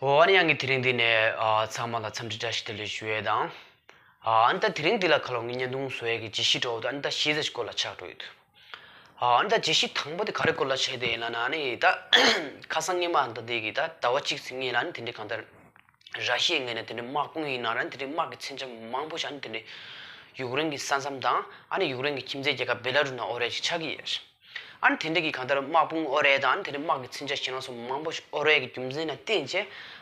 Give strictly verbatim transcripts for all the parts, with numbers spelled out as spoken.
འོ་ཨ་ནི་ཡང་གི་དེ་རིང་འདི་ནས་ཨ་ཚང་མ་ལ་འཚམས་འདྲི་བཀྲ་ཤིས་བདེ་ལེགས་ཞུ་ཡས་དང་། ཨ་ཨ་ནི་ད་དེ་རིང་འདི་ལ་ཁ་ལོ་ངའི་བརྙན་ཐུང་བཟོ་ཡས་ཀྱི་བརྗེད་གཞི་འདྲ་བོ་དང་ཨ་ནི་ད་གཞས་ཚིག་སྐོར་ལ་ཆགས་འགྲོ་ཡོད། ཨ་ཨ་ནི་ད་བརྗེད་གཞི་དང་པོ་དེ་ག་རེ་སྐོར་ལ་བྱས་ཏེ་ཡིན་ལབ་ན་ཨ་ནི་ད་ཁ་སང་སྔོན་མ་ད་དེ་གི་ད་ཟླ་བ་གཅིག་ཙམ་སྔོན་ལ་ཨ་ནི་དེ་འདྲའི་གང་ལྟར་ར་ཤི་ཡའི་ངོས་ནས་དེ་འདྲའི་དམག་དཔུང་ཡིན་ན་ར་ཨ་ནི་དེ་འདྲའི་དམག་གི་མཚོན་ཆ་མང་པོ་ཞིག་ཨ་ནི་དེ་འདྲའི་ཡུཀ་རེན་གྱི་ས་མཚམས་དང་ཨ་ནི་ཡུཀ་རེན་གྱི་ཁྱིམ་མཚེས་རྒྱལ་ཁབ་བེ་ལ་རུ་ནང་ཨོ་རེད་ཅིག་ཆགས་ཀྱི་ཡོད། ཨ་ནི་དེ་འདྲ་གི་གང་ལྟར་དམག་དཔུང་ཨོ་རེད་དང་ཨ་ནི་དེ་འདྲ་དམག་གི་མཚོན་ཆ་ཞེད་སྣང་སོགས་མང་པོ་ཞིག་ཨོ་རེད་ཀྱི་རྒྱུ་མཚན་ལ་བརྟེན་བྱས་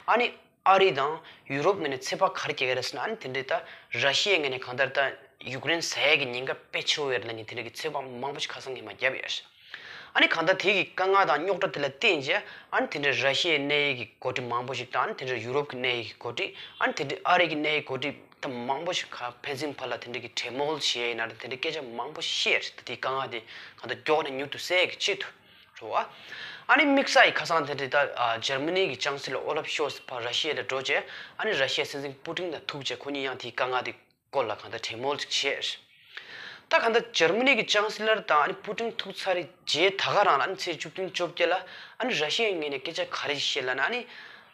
ཨ་ནི་ཨ་རི་དང་ཡུ་རོབ་ངོས་ནས་ཚོད་དཔག་ག་རེ་རྒྱག་གི་རེད་ཟེར་ན་ཨ་ནི་དེ་འདྲའི་ད་ར་ཤི་ཡའི་ངོས་ནས་གང་ལྟར་ད་ཡུཀ་རེན་ཟ་ཡས་ཀྱི་ཉེན་ཁ་དཔེ་ཆེ་བོ་ཡོད་རེད་ལབ་མཁན་དེ་འདྲ་གི་ཚོད་དཔག་མང་པོ་ཞིག་ཁ་སང་སྔོན་མ་བརྒྱབ་ཡོད། ཨ་ནི་གང་ལྟར་དེ་གི་དཀའ་ངལ་དང་རྙོག་དྲ་དེ་ལ་བརྟེན་བྱས་ཨ་ནི་དེ་འདྲའི་ར་ཤི་ཡའི་གནད་ཡོད་ཀྱི་འགོ་ཁྲིད་མང་པོ་ཞིག་དང་ཨ་ནི་དེ་འདྲའི་ཡུ་རོབ་ཀྱི་གནད་ཡོད་ཀྱི་འགོ་ཁྲིད་ཨ་ནི་དེ་འདྲའི་ཨ་རི་གི་གནད་ཡོད་འགོ་ཁྲིད། ད་མང་པོ་ཞིག་ཁ་ཕན་ཚུན་བར་ལ་དེ་འདྲ་གི་གྲོས་མོལ་བྱས་ཡིན་ན་རེད་དེ་འདྲ་སྐད་ཆ་མང་པོ་བཤད་རེད། ད་དེའི་དཀའ་ངལ་དེ་གང་ལྟར་མགྱོགས་ནས་མྱུར་དུ་སེལ་གྱི་ཆེད་དུ་རེད་བ། ཨ་ནི་དམིགས་བསལ་གྱི་ཁ་སང་དེ་འདྲ་ད་ཨ་འཇར་མ་ནི་གི་ཅང་སི་ལོ་ཨོ་ལབ་ཤོལ་ཚ་ཕར་ར་ཤི་ཡ་ལ་འགྲོ་བྱས་ཨ་ནི་ར་ཤི་ཡའི་སྲིད་འཛིན་པུ་ཏིན་དང་ཐུག་བྱས་ཁོ་གཉིས་ཡང་དེའི་དཀའ་ངལ་དེ་སྐོར་ལ་གང་ལྟར་གྲོས་མོལ་ཅིག་བྱས། ད་གང་ལྟར་འཇར་མ་ནི་གི་ཅང་སི་ལར་དང་ཨ་ནི་པུ་ཏིན་ཐུག་ཚར་རྗེས་ད་ག་རང་ལ་ཨ་ནི་ཚེས་བཅུ་བདུན་བཅོ་བརྒྱད་ལ་ཨ་ནི་ར་ཤི་ཡའི་ངོས་ནས་སྐད་ཆ་ག་རེ་བཤད་ལབ་ན་ཨ་ནི།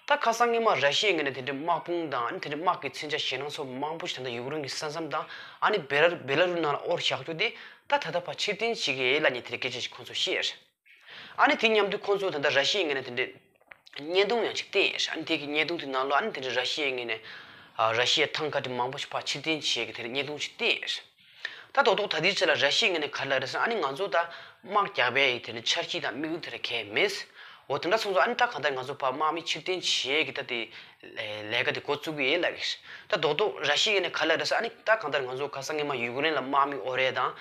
ད་ཁ་སང་སྔོན་མ་ར་ཤི་ཡའི་ངོས་ནས་དེ་འདྲའི་དམག་དཔུང་དང་ཨ་ནི་དེ་འདྲའི་དམག་གི་མཚོན་ཆ་ཞེད་སྣང་སོགས་མང་པོ་ཞིག་ད་ལྟ་ཡུཀ་རེན་གྱི་ས་མཚམས་དང་ཨ་ནི་བེ་ལ་བེ་ལ་རུ་ནང་ལ་དབོར་བཞག་རྒྱུ་དེ་ད་ད་ལྟ་ཕར་ཕྱིར་འཐེན་བྱེད་ཀྱི་ཡོད་ལབ་མཁན་དེ་འདྲའི་སྐད་ཆ་ཞིག་ཁོང་ཚོས་བཤད། ཨ་ནི་དེ་མཉམ་དུ་ཁོང་ཚོས་ད་ལྟ་ར་ཤི་ཡའི་ངོས་ནས་དེ་འདྲའི་བརྙན་ཐུང་ཡང་ཅིག་བསྟན་ཡོད། ཨ་ནི་དེ་གི་བརྙན་ཐུང་དེ་ནང་ལ་ཨ་ནི་དེ་འདྲའི་ར་ཤི་ཡའི་ངོས་ནས་ཨ་ར་ཤི་ཡའི་ཐང་ཁ་ཊི་མང་པོ་ཞིག་ཕར་ཕྱིར་འཐེན་བྱེད་ཀྱི་དེ་འདྲའི་བརྙན་ཐུང་ཅིག་བསྟན་ཡོད། ད་རྡོག་རྡོག་ད་ལྟའི་ཆ་ལ་ར་ཤི་ཡའི་ངོས་ནས་ག་རེ་ལབ་རེད་ཟེར་ན་ཨ་ནི་ང་ཚོ་ད་དམག་རྒྱག་པའི་དེ་འདྲའི་འཆར་གཞི་དང་དམིགས་ཡུལ་དེ་འདྲ་གང་ཡང་མེད། འོ་དེ་འདྲ་སོང་ཙང་ཨ་ནི་ད་གང་ལྟར་ང་ཚོ་ཕར་དམག་མི་ཕྱིར་འཐེན་བྱེད་ཀྱི་ད་དེ་ལས་ཀ་དེ་འགོ་བཙུགས་ཀྱི་ཡོད་ལབ་ཀྱི་རེད། ད་རྡོག་རྡོག་ར་ཤི་ཡའི་ངོས་ནས་ག་རེ་ལབ་རེད་ཟེར་ཨ་ནི་ད་གང་ལྟར་ང་ཚོ་ཁ་སང་སྔོན་མ་ཡུཀ་རེན་ལ་དམག་མི་དབོར་ཡས་དང་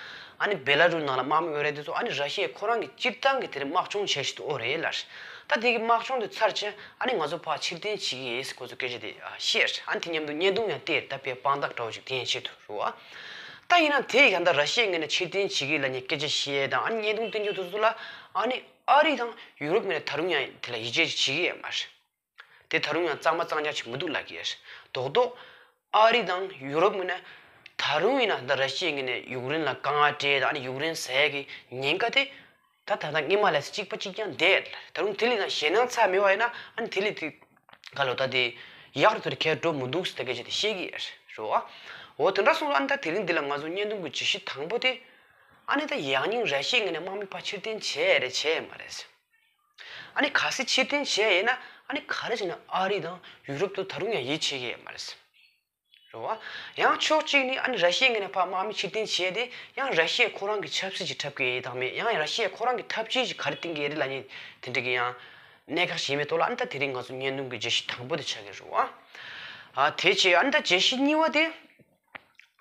ཨ་ནི་བེ་ལ་རུ་ནང་ལ་དམག་མི་དབོར་ཡས་དེ་ཚོ་ཨ་ནི་ར་ཤི་ཡས་ཁོ་རང་གི་སྤྱིར་བཏང་གི་དེ་འདྲའི་དམག་སྦྱོང་བྱེད་བཞིན་དུ་དབོར་ཡོད་ལབ། ད་དེ་གི་དམག་སྦྱོང་དེ་ཚར་རྗེས་ཨ་ནི་ང་ཚོ་ཕར་ཕྱིར་འཐེན་བྱེད་ཀྱི་ཡིན་ཟེར་ཁོ་ཚོས་སྐད་ཆ་དེ་བཤད། ཨ་ནི་དེ་མཉམ་དུ་བརྙན་ཐུང་ཡང་བལྟས། ད་དཔེ་དཔང་རྟགས་འདྲ་བོ་ཞིག་དེ་ཡང་ཆེད་དུ་རེད་བ། ད་ཡིན་ན་དེ་ཡང་ད་ར་ཤི་ཡའི་ངོས་ནས་ཕྱིར་འཐེན་བྱེད་ཀྱི་ཡིན་ལབ་མཁན་སྐད་ཆ་བཤད་དང་ཨ་ནི་བརྙན་ཐུང་སྟོན་རྒྱུ་དེ་ཚོ་ལ་ཨ་ནི་ཨ་རི་དང་ཡུ་རོབ་ངོས་ནས་ད་རུང་ཡང་དེ་ལ་ཡིད་ཆེས་བྱེད་ཀྱི་ཡོད་མ་རེད། དེ་ད་རུང་ཡང་གཙང་མ་གཙང་རྐྱང་བྱེད་མི་འདུག་ལབ་ཀྱི་ཡོད་རེད། རྡོག་རྡོག་ཨ་རི་དང་ཡུ་རོབ་ངོས་ནས་ད་རུང་ཡིན་ན་ད་ར་ཤི་ཡའི་ངོས་ནས་ཡུཀ་རེན་ལ་དཀའ་ངལ་སྤྲད་དང་ཨ་ནི་ཡུཀ་རེན་ཟ་ཡས་ཀྱི་ཉེན་ཁ་དེ་ད་ད་ལྟ་སྔོན་མ་ལས་གཅིག་པ་གཅིག་རྐྱང་བསྡད། ད་རུང་དེ་ལས་ན་ཞེད་སྣང་ཚ་མེད་པ་ཡིན་ན་ཨ་ནི་དེ་ལས་དེ་ག་ལོ་ད་དེ་ཡག་རུ་དེར་གས་འགྲོ་མི་འདུག་ཟེར་ད་སྐད་ཆ་དེ་བཤད་ཀྱི་ཡོད་རེད་བ། འོ་དེ་འདྲ་སོང་ཙང་ཨ་ནི་ད་དེ་རིང་འདི་ལ་ང་ཚོ་བརྙན་ཐུང་གི་བརྗོད་གཞི་དང་པོ་དེ་ཨ་ནི་ད་ཡང་སྙིང་ར་ཤི་ཡའི་ངོས་ནས་དམག་མི་ཕར་ཕྱིར་འཐེན་བྱས་རེད་བྱས་མ་རེད། ཨ་ནི་གལ་སྲིད་ཕྱིར་འཐེན་བྱས་ཡིན་ན་ཨ་ནི་ག་རེ་བྱས་ན་ཨ་རི་དང་ཡུ་རོབ་ཏུ་ད་རུང་ཡང་ཡིད་ཆེས་ཀྱི་ཡོད་མ་རེད། རེད་བ། ཡང་ཕྱོགས་གཅིག་ནས་ཨ་ནི་ར་ཤི་ཡའི་ངོས་ནས་ཕར་དམག་མི་ཕྱིར་འཐེན་བྱས་ཏེ་ཡང་ར་ཤི་ཡས་ཁོ་རང་གི་ཆབ་སྲིད་ཅིག་འཁྲབ་ཀྱི་ཡོད་དམ་མེད་ཡང་ར་ཤི་ཡས་ཁོ་རང་གི་ཐབས་ཇུས་ཅིག་ག་རེ་བཏིང་གི་ཡོད་རེད་ལབ་མཁན་དེ་འདྲ་གི་ཡང་གནད་འགག་ཞིག་ཡིན་མེད་ཐོག་ལ་ཨ་ནི་ད་དེ་རིང་ང་ཚོ་བརྙན་ཐུང་གི་བརྗོད་གཞི་དང་པོ་དེ་ཆགས་ཀྱི་རེད་བ། ཨ་དེ་བྱས་ཨ་ནི་ད་བརྗོད་གཞི་གཉིས་པ་དེ།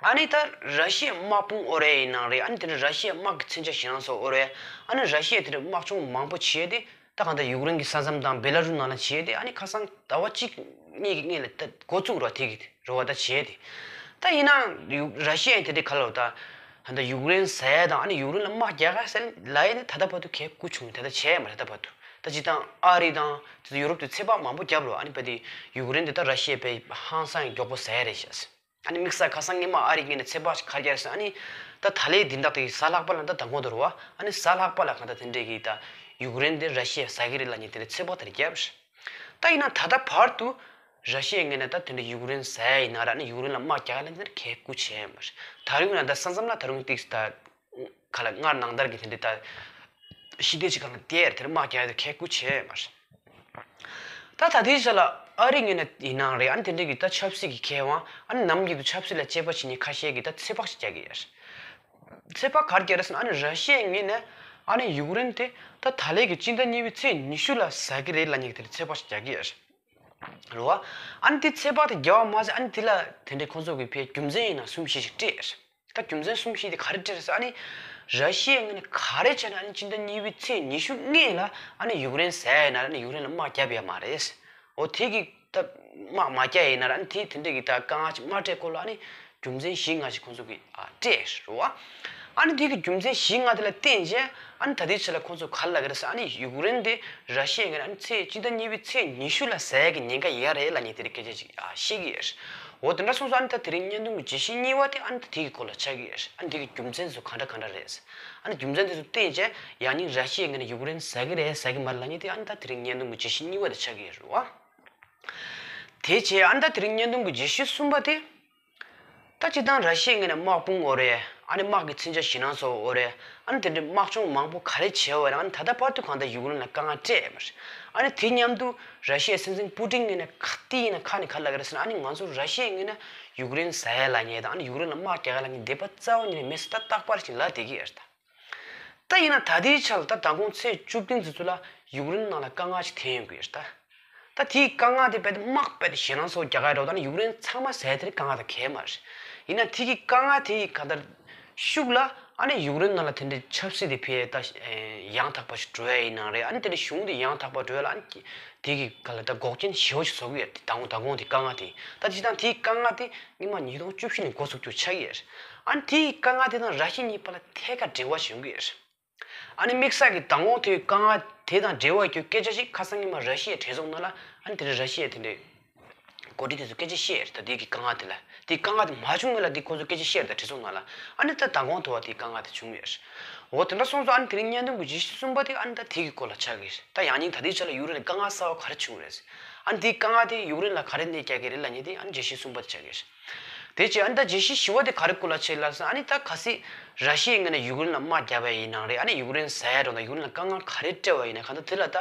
ཨ་ནི་ད་ར་ཤི་ཡའི་དམག་དཔུང་དབོར་ཡས་ཡིན་ནའང་རེད། ཨ་ནི་དེ་འདྲ་ར་ཤི་ཡའི་དམག་གི་མཚོན་ཆ་ཞེད་སྣང་སོགས་དབོར་ཡས། ཨ་ནི་ར་ཤི་ཡས་དེ་འདྲ་དམག་སྦྱོང་མང་པོ་བྱས་ཏེ་ད་གང་ལྟར་ཡུཀ་རེན་གྱི་ས་མཚམས་དང་བེ་ལ་རུ་ནང་ལ་བྱས་ཏེ་ཨ་ནི་ཁ་སང་ཟླ་བ་གཅིག་གཉིས་ཀྱི་སྔོན་ལ་ད་འགོ་བཙུགས་རོགས་དེ་གི་རེད་བ། ད་བྱས་ཏེ་ད་ཡིན་ན་ཡུ་ར་ཤི་ཡས་དེ་འདྲ་ག་ལ་ད་ད་ལྟ་ཡུཀ་རེན་ཟ་ཡས་དང་ཨ་ནི་ཡུཀ་རེན་ལ་དམག་རྒྱག་ག་ཟེར་ལབ་ཡས་ནི་ད་ལྟ་བར་དུ་གས་བསྐུལ་བྱུང་ད་ལྟ་བྱས་མ་རེད། ད་བར་དུ་ད་སྤྱིར་བཏང་ཨ་རི་དང་དེ་ཚོ་ཡུ་རོབ་དེ་ཚོད་དཔག་མང་པོ་བརྒྱབ་རོགས། ཨ་ནི་བ་དེ་ཡུཀ་རེན་དེ་ད་ར་ཤི་ཡས་པའི་ཧང་སང་མགྱོགས་པོ་ཟ་ཡས་རེད་ཤག་ཨ་ནི་དམིགས་བསལ་ཁ་སང་སྔོན་མ་ཨ་རི་ངོས་ནས་ཚོད་དཔག་ཅིག་ག་རེ་བརྒྱབ་ཟེར་ན་ཨ་ནི་ད་ད་ལོའི་བདུན་ཕྲག་དེ་གི་གཟའ་ལྷག་པ་ལ་ད་མདང་དགོང་དུ་རེད་བ། ཨ་ནི་གཟའ་ལྷག་པ་ལ་གང་ལྟར་དེ་འདྲའི་གི་ད་ཡུཀ་རེན་དེ་ར་ཤི་ཡས་ཟ་གི་རེད་ལབ་མཁན་དེ་འདྲའི་ཚོད་དཔག་དེ་འདྲ་བརྒྱབ་རེད། ད་ཡིན་ན་ད་ལྟ་བར་དུ་ར་ཤི་ཡའི་ངོས་ནས་ད་དེ་འདྲའི་ཡུཀ་རེན་ཟ་ཡས་ཡིན་ན་ར་ཨ་ནི་ཡུཀ་རེན་ལ་དམག་རྒྱག་ག་ལབ་མཁན་དེ་འདྲ་གས་བསྐུལ་བྱས་ཡོད་མ་རེད། ད་རུང་ཡིན་ན་ད་ས་མཚམས་ལ་ད་རུང་ཏིག་ད། ག་ལ་སྔར་ནང་ལྟར་གྱི་དེ་འདྲའི་ད་ཞི་བདེ་ཅིག་གང་ལ་དེར་དེར་དམག་རྒྱག་ཡ་དེ་གས་བསྐུལ་བྱས་མ་རེད། ད་ད་ལྟའི་ཆ་ལ་ཨ་རི་ངོས་ནས་ཡིན་ནའང་རེད། ཨ་ནི་དེ་འདྲའི་གི་ད་ཆབ་སྲིད་ཀྱི་མཁས་དབང་ཨ་ནི་ནམ་རྒྱུན་དུ་ཆབ་སྲིད་ལ་དཔྱད་པ་བྱེད་མཁན་ཁ་ཤས་ཀྱིས་ད་ཚོད་དཔག་ཅིག་རྒྱག་གི་ཡོད་རེད། ཚོད་དཔག་ག་རེ་རྒྱག་རེད་ཟེར་ན་ཨ་ནི་ར་ཤི་ཡའི་ངོས་ནས་ཨ་ནི་ཡུཀ་རེན་དེ་ད་ད་ལོའི་གི་སྤྱི་ཟླ་གཉིས་པའི་ཚེས་ཉི་ཤུ་ལ་ཟ་གི་རེད་ལབ་མཁན་གྱི་དེ་འདྲའི་ཚོད་དཔག་ཅིག་རྒྱག་གི་ཡོད་རེད། རེད་བ། ཨ་ནི་དེ་ཚོད་དཔག་དེ་རྒྱག་པ་མ་ཟད་ཨ་ནི་དེ་ལ་དེ་འདྲའི་ཁོང་ཚོ་གི་ཕའི་རྒྱུ་མཚན་ཡིན་ན་གསུམ་བཞི་ཞིག་སྤྲད། ད་རྒྱུ་མཚན་གསུམ་བཞི་དེ་ག་རེ་སྤྲད་ཟེར་ཨ་ནི་ར་ཤི་ཡའི་ངོས་ནས་ག་རེ་བྱས་ན་ཨ་ནི་སྤྱི་ཟླ་གཉིས་པའི་ཚེས་ཉི་ཤུ་སྔོན་ལ་ཨ་ནི་ཡུཀ་རེན་ཟ་ཡ་ཡིན་ན་ཨ་ནི་ཡུཀ་རེན་ལ་དམག་རྒྱབ་ཡ་མ་རེད། འོ་དེ་གི་ད་དམག་མ་རྒྱག་ཡ་ཡིན་ན་ར་ཨ་ནི་དེ་དེ་འདྲའི་གི་ད་དཀའ་ངལ་ཅིག་མ་སྤྲད་སྐོར་ལ་ཨ་ནི་རྒྱུ་མཚན་བཞི་ལྔ་ཞིག་ཁོང་ཚོ་གི་ཨ་སྤྲད་རེད་བ། ཨ་ནི་དེ་གི་རྒྱུ་མཚན་བཞི་ལྔ་དེ་ལ་བརྟེན་བྱས་ཨ་ནི་ད་ལྟའི་ཆ་ལ་ཁོང་ཚོ་ག་རེ་ལབ་ཀྱི་རེད་ཟེར་ཨ་ནི་ཡུཀ་རེན་དེ་ར་ཤི་ཡའི་ངོས་ནས་ཨ་ནི་ཚེས་སྤྱི་ཟླ་གཉིས་པའི་ཚེས་ཉི་ཤུ་ལ་ཟ་ཡ་གི་ཉེན་ཁ་ཡོད་རེད་ལབ་མཁན་དེ་འདྲའི་སྐད་ཆ་ཅིག་ཨ་བཤད་ཀྱི་ཡོད་རེད། འོ་དེ་འདྲ་སོང་ཙང་ཨ་ནི་ད་དེ་རིང་བརྙན་ཐུང་གི་བརྗོད་གཞི་གཉིས་པ་དེ་ཨ་ནི་ད་དེ་གི་སྐོར་ལ་ཆགས་ཀྱི་ཡོད་རེད། ཨ་ནི་དེ་གི་རྒྱུ་མཚན་ཚོ་ག་འདྲ་ག་འདྲ་རེད། ཨ་ནི་རྒྱུ་མཚན་དེ་ཚོ་བསྟན་བྱས་ཡང་སྙིང་ར་ཤི་ཡའི་ངོས་ནས་ཡུཀ་རེན་ཟ་གི་རེད་ཟ་གི་མ་རེད་ལབ་མཁན་དེ་ཨ་ནི་ད་དེ་རིང་བརྙན་ཐུང་གི་བརྗོད་གཞི་གཉིས་པ་དེ་ཆགས་ཀྱི་ཡོད་རེད་བ། དེ་བྱས་ཨ་ནི་ད་དེ་རིང་བརྙན་ཐུང་གི་བརྗོད་གཞི་གསུམ་པ་དེ། ད་སྤྱིར་བཏང་ར་ཤི་ཡའི་ངོས་ནས་དམག་དཔུང་ཨོ་རེད། ཨ་ནི་དམག་གི་མཚོན་ཆ་ཞེད་སྣང་ཚ་པོ་ཨོ་རེད། ཨ་ནི་དེ་འདྲའི་དམག་སྦྱོང་མང་པོ་ག་རེ་བྱས་པ་རེད། ཨ་ནི་ད་ལྟ་བར་དུ་གང་ལྟར་ཡུཀ་རེན་ལ་དཀའ་ངལ་སྤྲད་ཡོད་མ་རེད། ཨ་ནི་དེ་མཉམ་དུ་ར་ཤི་ཡའི་སྲིད་འཛིན་པུ་ཏིན་ངོས་ནས་ཁ་གཏིང་ནས་ཁ་ནས་ག་རེ་ལབ་ཀྱི་རེད་ཟེར་ན། ཨ་ནི་ང་ཚོ་ར་ཤི་ཡའི་ངོས་ནས་ཡུཀ་རེན་ཟ་ཡ་ལབ་མཁན་དང་། ཨ་ནི་ཡུཀ་རེན་ལ་དམག་རྒྱག་ཡ་ལབ་མཁན་དེ་པ་རྩ་བ་ཉིད་ནས་མེད་ཟེར་ད་རྟག་པར་ཞིག་ལབ་བསྡད་ཀྱི་ཡོད་རེད་ད། ད་ཡིན་ན་ད་ལྟའི་ཆར་ལ་ད་མདང་དགོང་ཚེས་བཅུ་བདུན་ཙམ་ཚོ་ལ་ཡུཀ་རེན་ནང་ལ་དཀའ་ངལ་ཞིག་ཐེབས་ཡོང་གི་ཡོད་རེད་ད། ད་དེའི་དཀའ་ངལ་དེ་རྦད་དེ་དམག་རྦད་དེ་ཞེད་སྣང་ཚ་པོ་རྒྱག་གི་རེད་ད། ཨ་ནི་ཡུཀ་རེན་ཚང་མ་ཟེར་དེ་དཀའ་ངལ་དང་གང་ཡང་མ་རེད། ཡིན་ན་དེ་གི་དཀའ་ངལ་དེ་ག་འདྲ་ཤུགས་ལ་ཨ་ནི་ཡུཀ་རེན་ནང་ལ་དེ་འདྲའི་ཆབ་སྲིད་དེ་ཕར་ད་ཡང་དག་པ་ཞིག་འགྲོ་ཡ་ཡིན་ནའང་རེད། ཨ་ནི་དེ་འདྲའི་གཞུང་དེ་ཡང་དག་པ་འགྲོ་ཡ་ལ་ཨ་ནི་དེ་གི་ག་ལ་ད་འགོག་རྐྱེན་ཞེ་པོ་ཞིག་བཟོ་གི་ཡོད་རེད། ད་དགོང་ད་དགོང་དེ་དཀའ་ངལ་དེ། ད་སྤྱིར་བཏང་དེའི་དཀའ་ངལ་དེ་སྔོན་མ་ཉིས་སྟོང་བཅུ་བཞི་ནས་འགོ་ཚུགས་རྒྱུ་ཆགས་ཀྱི་ཡོད་རེད། ཨ་ནི་དེའི་དཀའ་ངལ་དེ་དང་ར་ཤི་ཡ་གཉིས་བར་ལ་ཐད་ཀར་འབྲེལ་བ་ཞིག་ཡོང་གི་ཡོད་རེད། ཨ་ནི་དམིགས་བསལ་གྱི་མདང་དགོང་དེའི་དཀའ་ངལ་དེ་དང་འབྲེལ་བ་ཡོད་རྒྱུ་སྐད་ཆ་ཞིག་ཁ་སང་ཉི་མ་ར་ཤི་ཡའི་གྲོས་ཚོགས་ནང་ལ། ཨ་ནི་དེ་རིང་ར་ཤི་ཡའི་དེ་འདྲའི་འགོ་ཁྲིད་དེ་ཚོ་སྐད་ཆ་བཤད་ཡོད་རེད་ད། དེ་གི་དཀའ་ངལ་དེ་ལ། དེའི་དཀའ་ངལ་དེ་མ་བྱུང་སྔོན་ལ་དེ་ཁོ་ཚོ་སྐད་ཆ་བཤད་ཡོད་རེད་ད་གྲོས་ཚོགས་ནང་ལ། ཨ་ནི་ད་མདང་དགོང་དེ་བ་དེའི་དཀའ་ངལ་དེ་བྱུང་ཡོད་རེད། འོ་དེ་འདྲ་སོང་ཙང་ཨ་ནི་དེ་རིང་བརྙན་ཐུང་གི་བརྗོད་གཞི་གསུམ་པ་དེ་ཨ་ནི་ད་དེ་གི་སྐོར་ལ་ཆགས་ཀྱི་རེད། ད་ཡང་སྙིང་ད་ལྟའི་ཆ་ལ་ཡུཀ་རེན་ལ་དཀའ་ངལ་གསར་པ་ག་རེ་བྱུང་རེད། ཨ་ནི་དེའི་དཀའ་ངལ་དེ་ཡུཀ་རེན་ལ་ག་རེ་གནོད་རྒྱག་གི་རེད་ལབ་མཁན་དེ་ཨ་ནི་བརྗོད་གཞི་གསུམ་པ་དེ་ཆགས་ཀྱི་རེད། དེ་རྗེས་ཨ་ནི་ད་བརྗོད་གཞི་བཞི་པ་དེ་ག་རེ་སྐོར་ལ་བྱས་ལབ་ཟེར་ན། ཨ་ནི་ད་གལ་སྲིད་ར་ཤི་ཡའི་ངོས་ནས་ཡུཀ་རེན་ལ་དམག་བརྒྱབ་པ་ཡིན་ནའང་རེད། ཨ་ནི་ཡུཀ་རེན་ཟ་ཡ་འགྲོ་ན་ཡུཀ་རེན་ལ་དཀའ་ངལ་ག་རེ་སྤྲད་པ་ཡིན་ན། གང་ལྟར་དེ་ལ་ད་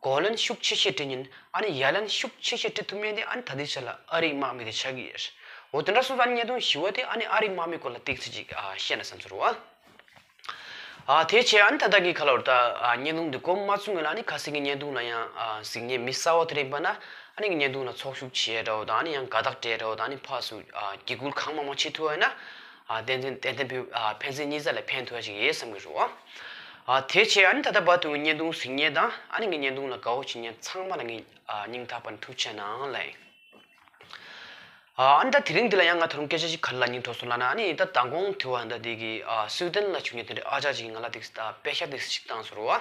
གོ་ལན་ཤུགས་ཆེ་ཤོས་སྤྲད་མཁན། ཨ་ནི་ཡ་ལན་ཤུགས་ཆེ་ཤོས་སྤྲད་ཐུབ་མཁན་དེ་ཨ་ནི་ད་ལྟའི་ཆ་ལ་ཨ་རིའི་དམག་མི་དེ་ཆགས་ཀྱི་ཡོད་རེད། འོ་དེ་འདྲ་སོང་ཙང་ཨ་ནི་བརྙན་ཐུང་བཞི་པ་དེ་ཨ་ནི་ཨ་རིའི་དམག་མིའི་སྐོར་ལ་ཏོག་ཙམ་ཅིག་ཨ་བཤད་ན་བསམ་སོང་རེད་བ། ཨ་དེ་བྱས་ཨ་ནི་ད་ལྟ་གི་ཁ་ལོར་ད་ཨ་བརྙན་ཐུང་འདི་གོ་མ་ཚུགས་སྔོན་ལ་ཨ་ནི་ཁ་སང་གི་བརྙན་ཐུང་ལ་ཡང་ཨ་གཟིགས་མཁན་མི་གསར་པ་དེ་རིགས་ཡིན་པ་ན། ཨ་ནི་བརྙན་ཐུང་ལ་ཚོགས་ཞུགས་བྱེད་འདྲ་བོ་དང་། ཨ་ནི་ཡང་དགའ་རྟགས་སྤྲད་འདྲ་བོ་དང་། ཨ་ནི་ཕར་ཚུར་ཨ་འགྲན་བསྡུར་གང་མང་མང་བྱེད་ཐུབ་པ་ཡིན་ན། ཨ་ཏན་ཏན་ཏན་ཏན་ཕན་ཨ་ཕན་ཚུན་གཉིས་ཆ་ལ་ཕན་ཐོགས་ཡ་ཞིག་ཡོད་བསམ་གྱི་རེད་བ། ཨ་དེ་བྱས་ཨ་ནི་ད་ལྟ་བར་དུ་བརྙན་ཐུང་གཟིགས་མཁན་དང་། ཨ་ནི་ངའི་བརྙན་ཐུང་ལ་དགའ་པོ་བྱེད་མཁན་ཚང་མ་ལ་ངས་ཨ་སྙིང་ཐག་པ་ནས་ཐུགས་རྗེ་ཆེ་གནང་ལབ་ཡིན། ཨ་ནི་ད་དེ་རིང་འདི་ལ་ཡང་ང་ད་རུང་སྐད་ཆ་ཞིག་ག་རེ་ལབ་སྙིང་འདོད་སོང་ལབ་ན། ཨ་ནི་ད་མདང་དགོང་དུས་ཨ་ནི་ད་འདི་གི་ཨ་སུའི་ཏན་ལ་བཞུགས་མཁན་དེ་འདྲའི་ཨ་ཅག་ཅིག་གིས་ང་ལ་ཏོག་ཙམ་ད་པེ་ཤག་ཏོག་ཙམ་ཞིག་བཏང་སོང་རེད་བ།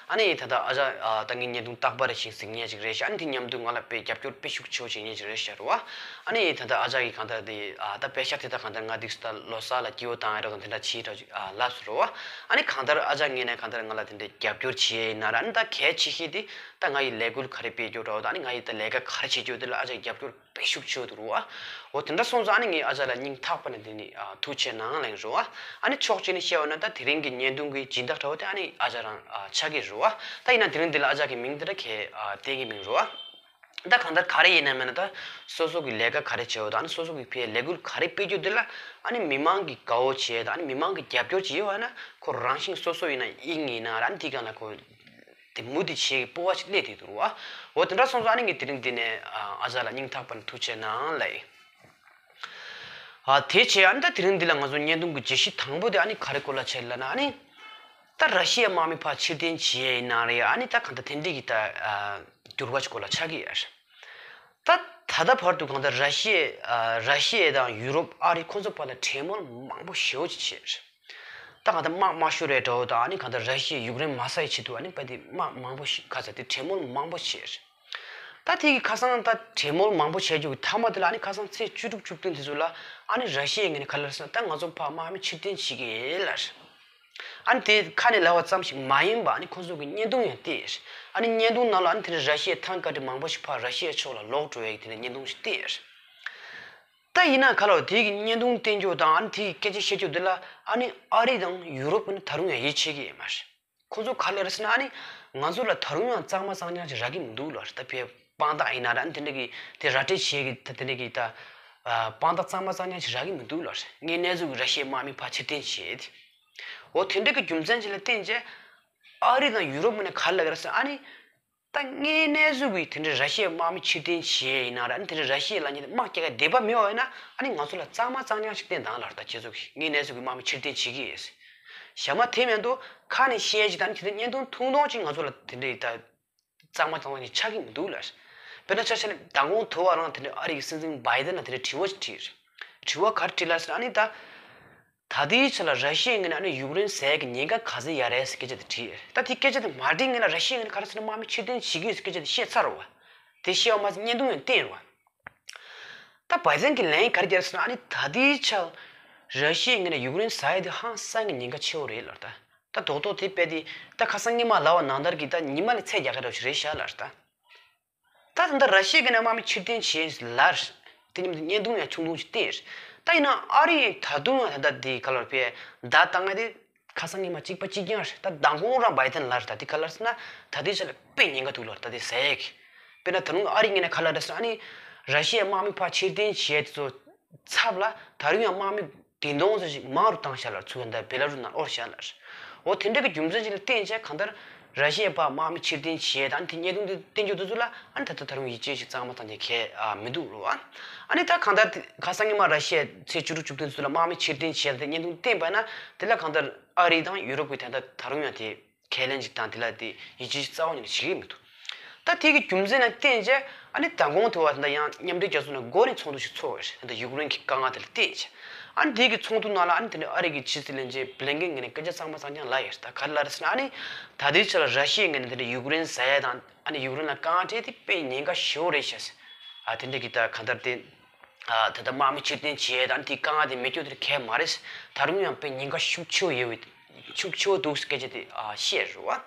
ཨ་ནི་ད་ལྟ་ཨ་ཅག་ཨ་ད་ངའི་བརྙན་ཐུང་རྟག་པར་རེ་བཞིན་གཟིགས་མཁན་ཅིག་རེད་ཤག་ཨ་ནི་དེ་མཉམ་དུ་ང་ལ་དཔེ་རྒྱབ་སྐྱོར་དཔེ་ཤུགས་ཆེ་པོ་བྱེད་མཁན་ཅིག་རེད་ཤག་རེད་བ། ཨ་ནི་ད་ལྟ་ཨ་ཅག་གིས་གང་ལྟར་དེ་ཨ་ད་པེ་ཤག་དེ་ད་གང་ལྟར་ང་ཏོག་ཙམ་ད་ལོ་གསར་ལ་སྐྱིད་པོ་བཏང་ཡ་འདྲ་དང་དེ་འདྲ་བྱེད་འདྲ་ཅིག་ཨ་ལབ་སོང་རེད་བ། ཨ་ནི་གང་ལྟར་ཨ་ཅག་ངོས་ནས་གང་ལྟར་ང་ལ་དེ་འདྲའི་རྒྱབ་སྐྱོར་བྱེད་ཡ་ཡིན་ན་ར། ཨ་ནི་ད་གལ་ཆེ་ཤོས་དེ་ད་ང་ཡི་ལས་འགུལ་ག་རེ་སྤེལ་རྒྱུ་འདྲ་བོ་དང་། ཨ་ནི་ང་ཡི་ད་ལས་ཀ་ག་རེ་བྱེད་རྒྱུ་དེ་ལ་ཨ་ཅག་རྒྱབ་སྐྱོར་དཔེ་ཤུགས་ཆེ་པོ་འདུག་རེད་བ། འོ་དེ་འདྲ་སོང་ཙང་ཨ་ནི་ངས་ཨ་ཅག་ལ་སྙིང་ཐག་པ་ནས་དེ་ནི་ཨ་ཐུགས་རྗེ་ཆེ་གནང་ལབ་ཡིན་རེད་བ། ཨ་ནི་ཕྱོགས་གཅིག་ནས་བཤད་པ་ན་ད་དེ་རིང་གི་བརྙན་ཐུང་གི་སྦྱིན་བདག་འདྲ་བོ་དེ་ཨ་ནི་ཨ་ཅག་རང་ཨ་ཆགས་ཀྱི་རེད་བ། ད་ཡིན་ན་དེ་རིང་འདི་ལ་ཨ་ཅག་གི་མིང་དེ་འདྲ་གས་ཨ་བསྟན་གྱི་མིན་རེད་བ། ད་གང་ལྟར་ག་རེ་ཡིན་ན་མིན་ན་ད་སོ་སོ་གི་ལས་ཀ་ག་རེ་བྱེད་པ་དང་། ཨ་ནི་སོ་སོ་གི་ཕའི་ལས་འགུལ་ག་རེ་སྤེལ་རྒྱུ་དེ་ལ་ཨ་ནི་མི་མང་གིས་དགའ་པོ་བྱེད་དང་། ཨ་ནི་མི་མང་གིས་རྒྱབ་སྐྱོར་བྱེད་པ་ན་ཁོ་རང་བཞིན་སོ་སོ་ཡིན་ན་དབྱིངས་ཡིན་ན་ར། ཨ་ནི་དེ་གང་ལ་ཁོ་དེ་མུ་མཐུད་བྱེད་ཀྱི་སྤོབས་པ་ཞིག་སླེབས་བསྡད་འདུག་རེད་བ། འོ་དེ་འདྲ་སོང་ཙང་ཨ་ནི་ངས་དེ་རིང་འདི་ནས་ཨ་ཨ་ཅག་ལ་སྙིང་ཐག་པ་ནས་ཐུགས་རྗེ་ཆེ་གནང་ལབ་ཡིན། ཨ་དེ་བྱས་ཨ་ནི་ད་དེ་རིང་འདི་ལ་ང་ཚོ་བརྙན་ཐུང་གི་བརྗོད་གཞི་དང་པོ་དེ་ཨ་ནི་ག་རེ་སྐོར་ལ་བྱས་ལབ་ན། ཨ་ནི་ད་ར་ཤི་ཡའི་དམག་མི་ཕར་ཕྱིར་འཐེན་བྱེད་ཡ་ཡིན་ན་རེད། ཨ་ནི་ད་གང་ལྟར་དེ་འདྲའི་གི་ད་ཨ་འགྱུར་བ་ཞིག་སྐོར་ལ་ཆགས་ཀྱི་ཡོད་རེད། ད་ད་ལྟ་བར་དུ་གང་ལྟར་ར་ཤི་ཡ་ཨ་ར་ཤི་ཡ་དང་ཡུ་རོབ་ཨ་རི་ཁོ་ཚོ་བར་ལ་གྲོས་མོལ་མང་པོ་ཞེ་པོ་ཅིག་བྱས་རེད། ད་གང་ལྟར་དམག་དམག་ཤོར་རེད་འདྲ་བོ་དང་། ཨ་ནི་གང་ལྟར་ར་ཤི་ཡས་ཡུཀ་རེན་མ་ཟ་ཡི་ཆེད་དུ་ཨ་ནི་དཔེ་དེ་དམག་མང་པོ་ཞིག་ག་ཚ་དེ་གྲོས་མོལ་མང་པོ་བྱས་རེད། ད་དེ་གི་ཁ་སང་ད་གྲོས་མོལ་མང་པོ་བྱས་རྒྱུ་གི་མཐའ་མ་དེ་ལ་ཨ་ནི་ཁ་སང་ཚེས་བཅུ་དྲུག་བཅུ་བདུན་དེ་ཚོ་ལ་ཨ་ནི་ར་ཤི་ཡའི་ངོས་ནས་ག་རེ་ལབ་ཟེར་ན། ད་ང་ཚོ་ཕར་དམག་མི་ཕྱིར་འཐེན་བྱེད་ཀྱི་ཡིན་ལབ་རེད། ཨ་ནི་དེ་ཁ་ནས་ལབ་པ་ཙམ་ཞིག་མ་ཡིན་པ། ཨ་ནི་ཁོ་ཚོ་གི་བརྙན་ཐུང་ཡང་བལྟས་རེད། ཨ་ནི་བརྙན་ཐུང་ནང་ལ་ཨ་ནི་དེ་ནས་ར་ཤི་ཡའི་ཐང་ཀ་དེ་མང་པོ་ཞིག་ཕར་ར་ཤི་ཡའི་ཕྱོགས་ལ་ལོག་འགྲོ་ཡའི་དེ་ནས་བརྙན་ཐུང་ཞིག་བལྟས་རེད། ད་ཡིན་ན་ག་ལ་དེ་གི་བརྙན་ཐུང་བསྟན་རྒྱུ་དང་། ཨ་ནི་དེ་གི་སྐད་ཆ་བཤད་རྒྱུ་དེ་ལ་ཨ་ནི་ཨ་རི་དང་ཡུ་རོབ་ཀྱིས་ནི་ད་རུང་ཡང་ཡིད་ཆེས་ཀྱི་ཡོད་མ་རེད། ཁོ་ཚོ་ག་ལབ་རེད་ཟེར་ན། ཨ་ནི་ང་ཚོ་ལ་ད་རུང་ཡང་གཙང་མ་གཙང་རྐྱང་ཞིག་རག་གི་མི་འདུག་ལབ་རེད། ད་ཕར་དཔང་རྟགས་ཡིན་ན་ར། ཨ་ནི་དེ་འདྲ་གི་དེ་ར་སྤྲོད་བྱེད་ཀྱི་ད་དེ་འདྲ་གི་ད་ཨ་དཔང་རྟགས་གཙང་མ་གཙང་རྐྱང་ཞིག་རག་གི་མི་འདུག་ལབ་རེད། དངོས་གནས་ཚུལ་གྱི་ར་ཤི་ཡའི་དམག་མི་ཕར་ཕྱིར་འཐེན་བྱེད་དེ། འོ་དེ་འདྲ་གི་རྒྱུ་མཚན་ཅིག་ལ་བརྟེན་བྱས་ཨ་རི་དང་ཡུ་རོབ་ངོས་ནས་ག་ལབ་ཀྱི་རེད་ཟེར་ན། ཨ་ནི་ད་དངོས་གནས་ཚུལ་གྱི་དེ་འདྲའི་ར་ཤི་ཡའི་དམག་མི་ཕྱིར་འཐེན་བྱེད་ཡ་ཡིན་ན་ར། ཨ་ནི་དེ་འདྲའི་ར་ཤི་ཡ་ལབ་མཁན་དེ་དམག་རྒྱག་གི་འདོད་པ་མེད་པ་ཡིན་ན། ཨ་ནི་ང་ཚོ་ལ་གཙང་མ་གཙང་རྐྱང་ཞིག་བསྟན་དང་ལབ་རེད། ད་ཁྱེད་ཚོ་གིས་དངོས་གནས་ཚུལ་གྱི་དམག་མི་ཕྱིར་འཐེན་བྱེད་ཀྱི་ཡོད་ཟེར། ཞྭ་མོ་དེ་མིན་འདུག་ཁ་ནས་བཤད་ཅིག་དང་། ཨ་ནི་དེ་འདྲའི་བརྙན་ཐུང་ཐུང་ཐུང་ཅིག་ང་ཚོ་ལ་དེ་འདྲའི་ད་གཙང་མ་གཙང་རྐྱང་ཆགས་ཀྱི་མི་འདུག་ལབ་རེད། དཔེར་ན་ཆ་བཞག་ན་མདང་དགོང་དུ་བ་རང་དེ་འདྲའི་ཨ་རི་གི་སྲིད་འཛིན་བྷའི་ཏན་ལ་དེ་འདྲའི་དྲི་བ་ཞིག་དྲིས་རེད། དྲི་བ་ག་རེ་དྲིས་ལབ་ཟེར་ན། ཨ་ནི་ད་ད་ལྟའི་ཆ་ལ་ར་ཤི་ཡའི་ངོས་ནས་ཨ་ནི་ཡུཀ་རེན་ཟ་ཡ་གི་ཉེན་ཁ་ག་ཚོད་ཡོད་རེད་ཟེར་སྐད་ཆ་དེ་དྲིས། ད་དེ་སྐད་ཆ་དེ་མ་དྲིས་སྔོན་ལ་ར་ཤི་ཡའི་ངོས་ནས་ག་རེ་ཟེར་ན། དམག་མི་ཕྱིར་འཐེན་བྱེད་ཀྱི་ཡོད་ཟེར་སྐད་ཆ་དེ་བཤད་ཚར་རེད་བ། དེ་བཤད་པ་མ་ཟད་བརྙན་ཐུང་ཡང་བསྟན་རེད་བ། ད་བྷའི་ཏན་གྱིས་ལན་ག་རེ་བརྒྱབ་ཟེར་ན། ཨ་ནི་ད་ལྟའི་ཆར་ར་ཤི་ཡའི་ངོས་ནས་ཡུཀ་རེན་ཟ་ཡ་དེ་ཧང་སང་གི་ཉེན་ཁ་ཆེ་བོ་རེད་ལབ་རེད་ད། ད་རྡོག་རྡོག་དེ་དཔེ་དེ་ད་ཁ་སང་ཉི་མ་ལབ་པ་ནང་ལྟར་གྱི་ད་ཉི་མ་ལ་ཚད་རྒྱག་གི་འདྲ་བོ་ཞིག་རེད་ཤག་ལབ་རེད་ད། ད་ད་ལྟ་ར་ཤི་ཡའི་ངོས་ནས་དམག་མི་ཕྱིར་འཐེན་བྱས་ལ། དེ་མཉམ་དུ་བརྙན་ཐུང་ཡང་ཆུང་ཆུང་ཞིག་བསྟན། ད་ཡིན་ན་ཨ་རི་ཡིས་ད་དུང་ཡང་ད་ལྟ་དེ་ག་ལ་བར་བརྡ་བཏང་ཡ་དེ་ཁ་སང་ཉི་མ་གཅིག་པ་གཅིག་རྐྱང་རེད། ད་མདང་དགོང་རང་བའི་ཏན་ལ་རེད། ད་དེ་ག་ལ་རེད་ཟེར་ན། ད་དེ་ཆ་ལ་དཔེ་ཉེན་ཁ་འདུག་ལ། ད་དེ་ཟེར་ཡས་ཀྱི། དཔེར་ན་ད་རུང་ཨ་རི་ངོས་ནས་ག་ལ་རེད་ཟེར་ན། ཨ་ནི་ར་ཤི་ཡའི་དམག་མི་ཕར་ཕྱིར་འཐེན་བྱས་དེ་ཚོ་ཚབ་ལ་ད་རུང་ཡང་དམག་མི་བདུན་སྟོང་ཙམ་ཞིག་མང་རུ་བཏང་བཞག་ལ། ཚུར་ཡང་ད་བེ་ལ་རུ་ནང་དབོར་བཞག་ལ། འོ་དེ་འདྲ་གི་རྒྱུ་མཚན་ཅིག་ལ་བརྟེན་བྱས་གང་ལྟར་ར་ཤི་ཡའི་ཕར་དམག་མི་ཕྱིར་འཐེན་བྱས་དང་དེ་བརྙན་ཐུང་དེ་བསྟན་རྒྱུ་དེ་ཚོ་ལ། ཨ་ནི་ད་ལྟ་ད་རུང་ཡིད་ཆེས་ཤིག་གཙང་མ་གཙང་རྐྱང་གང་ཡང་མི་འདུག་རོ། ཨ་ནི་ད་གང་ལྟར་ཁ་སང་ཉི་མ་ར་ཤི་ཡས་ཚེས་བཅུ་དྲུག་བཅུ་བདུན་ཚོ་ལ་དམག་མི་ཕྱིར་འཐེན་བྱས་ལ་དེ་བརྙན་ཐུང་བསྟན་པ་ན། དེ་ལ་གང་ལྟར་ཨ་རི་དང་ཡུ་རོབ་ཀྱི་ད་ལྟ་ད་རུང་ཡང་དེ་ཁས་ལེན་ཅིག་དང་དེ་ལ་དེ་ཡིད་ཆེས་རྩ་བ་ཉིད་ནས་བྱེད་ཀྱི་མི་འདུག་ད་དེ་གི་རྒྱུ་མཚན་ལ་བརྟེན་བྱས་ཨ་ནི་མདང་དགོང་དེ་བ་ད་ལྟ་ཡང་མཉམ་འབྲེལ་རྒྱལ་ཚོགས་ནས་འགོ་ནས་ཚོགས་འདུ་ཞིག་ཚོགས་པ་རེད། ད་ལྟ་ཡུཀ་རེན་གྱི་དཀའ་ངལ་དེ་ལ་བརྟེན་བྱས། ཨ་ནི་དེ་གི་ཚོགས་འདུ་ནང་ལ་ཨ་ནི་དེ་འདྲ་ཨ་རི་གི་ཕྱི་སྲིད་བློན་ཆེན་བྷི་ལིན་ཀེན་ངོས་ནས་སྐད་ཆ་གཙང་མ་གཙང་རྐྱང་ལབ་ཡོད་རེད། ད་ག་རེ་ལབ་རེད་ཟེར་ན། ཨ་ནི་ད་ལྟའི་ཆ་ལ་ར་ཤི་ཡའི་ངོས་ནས་དེ་འདྲ་ཡུཀ་རེན་ཟ་ཡ་དང་ཨ་ནི་ཡུཀ་རེན་ལ་དཀའ་ངལ་འཕྲད་དེ་དཔེ་ཉེན་ཁ་ཞེ་པོ་རེད་ཤག་ཨ་དེ་འདྲ་གི་ད་གང་ལྟར་དེ། ད་ལྟ་དམག་མི་ཕྱིར་འཐེན་བྱས་དང་དེའི་དཀའ་ངལ་དེ་མེད་རྒྱུ་དེ་གལ་མ་རེད། ད་རུང་ཡང་དཔེ་ཉེན་ཁ་ཤུགས་ཆེ་བོ་ཡོད་པའི་ཤུགས་ཆེ་བོ་འདུག་སྐད་ཆ་དེ་བཤད་རེད་བ།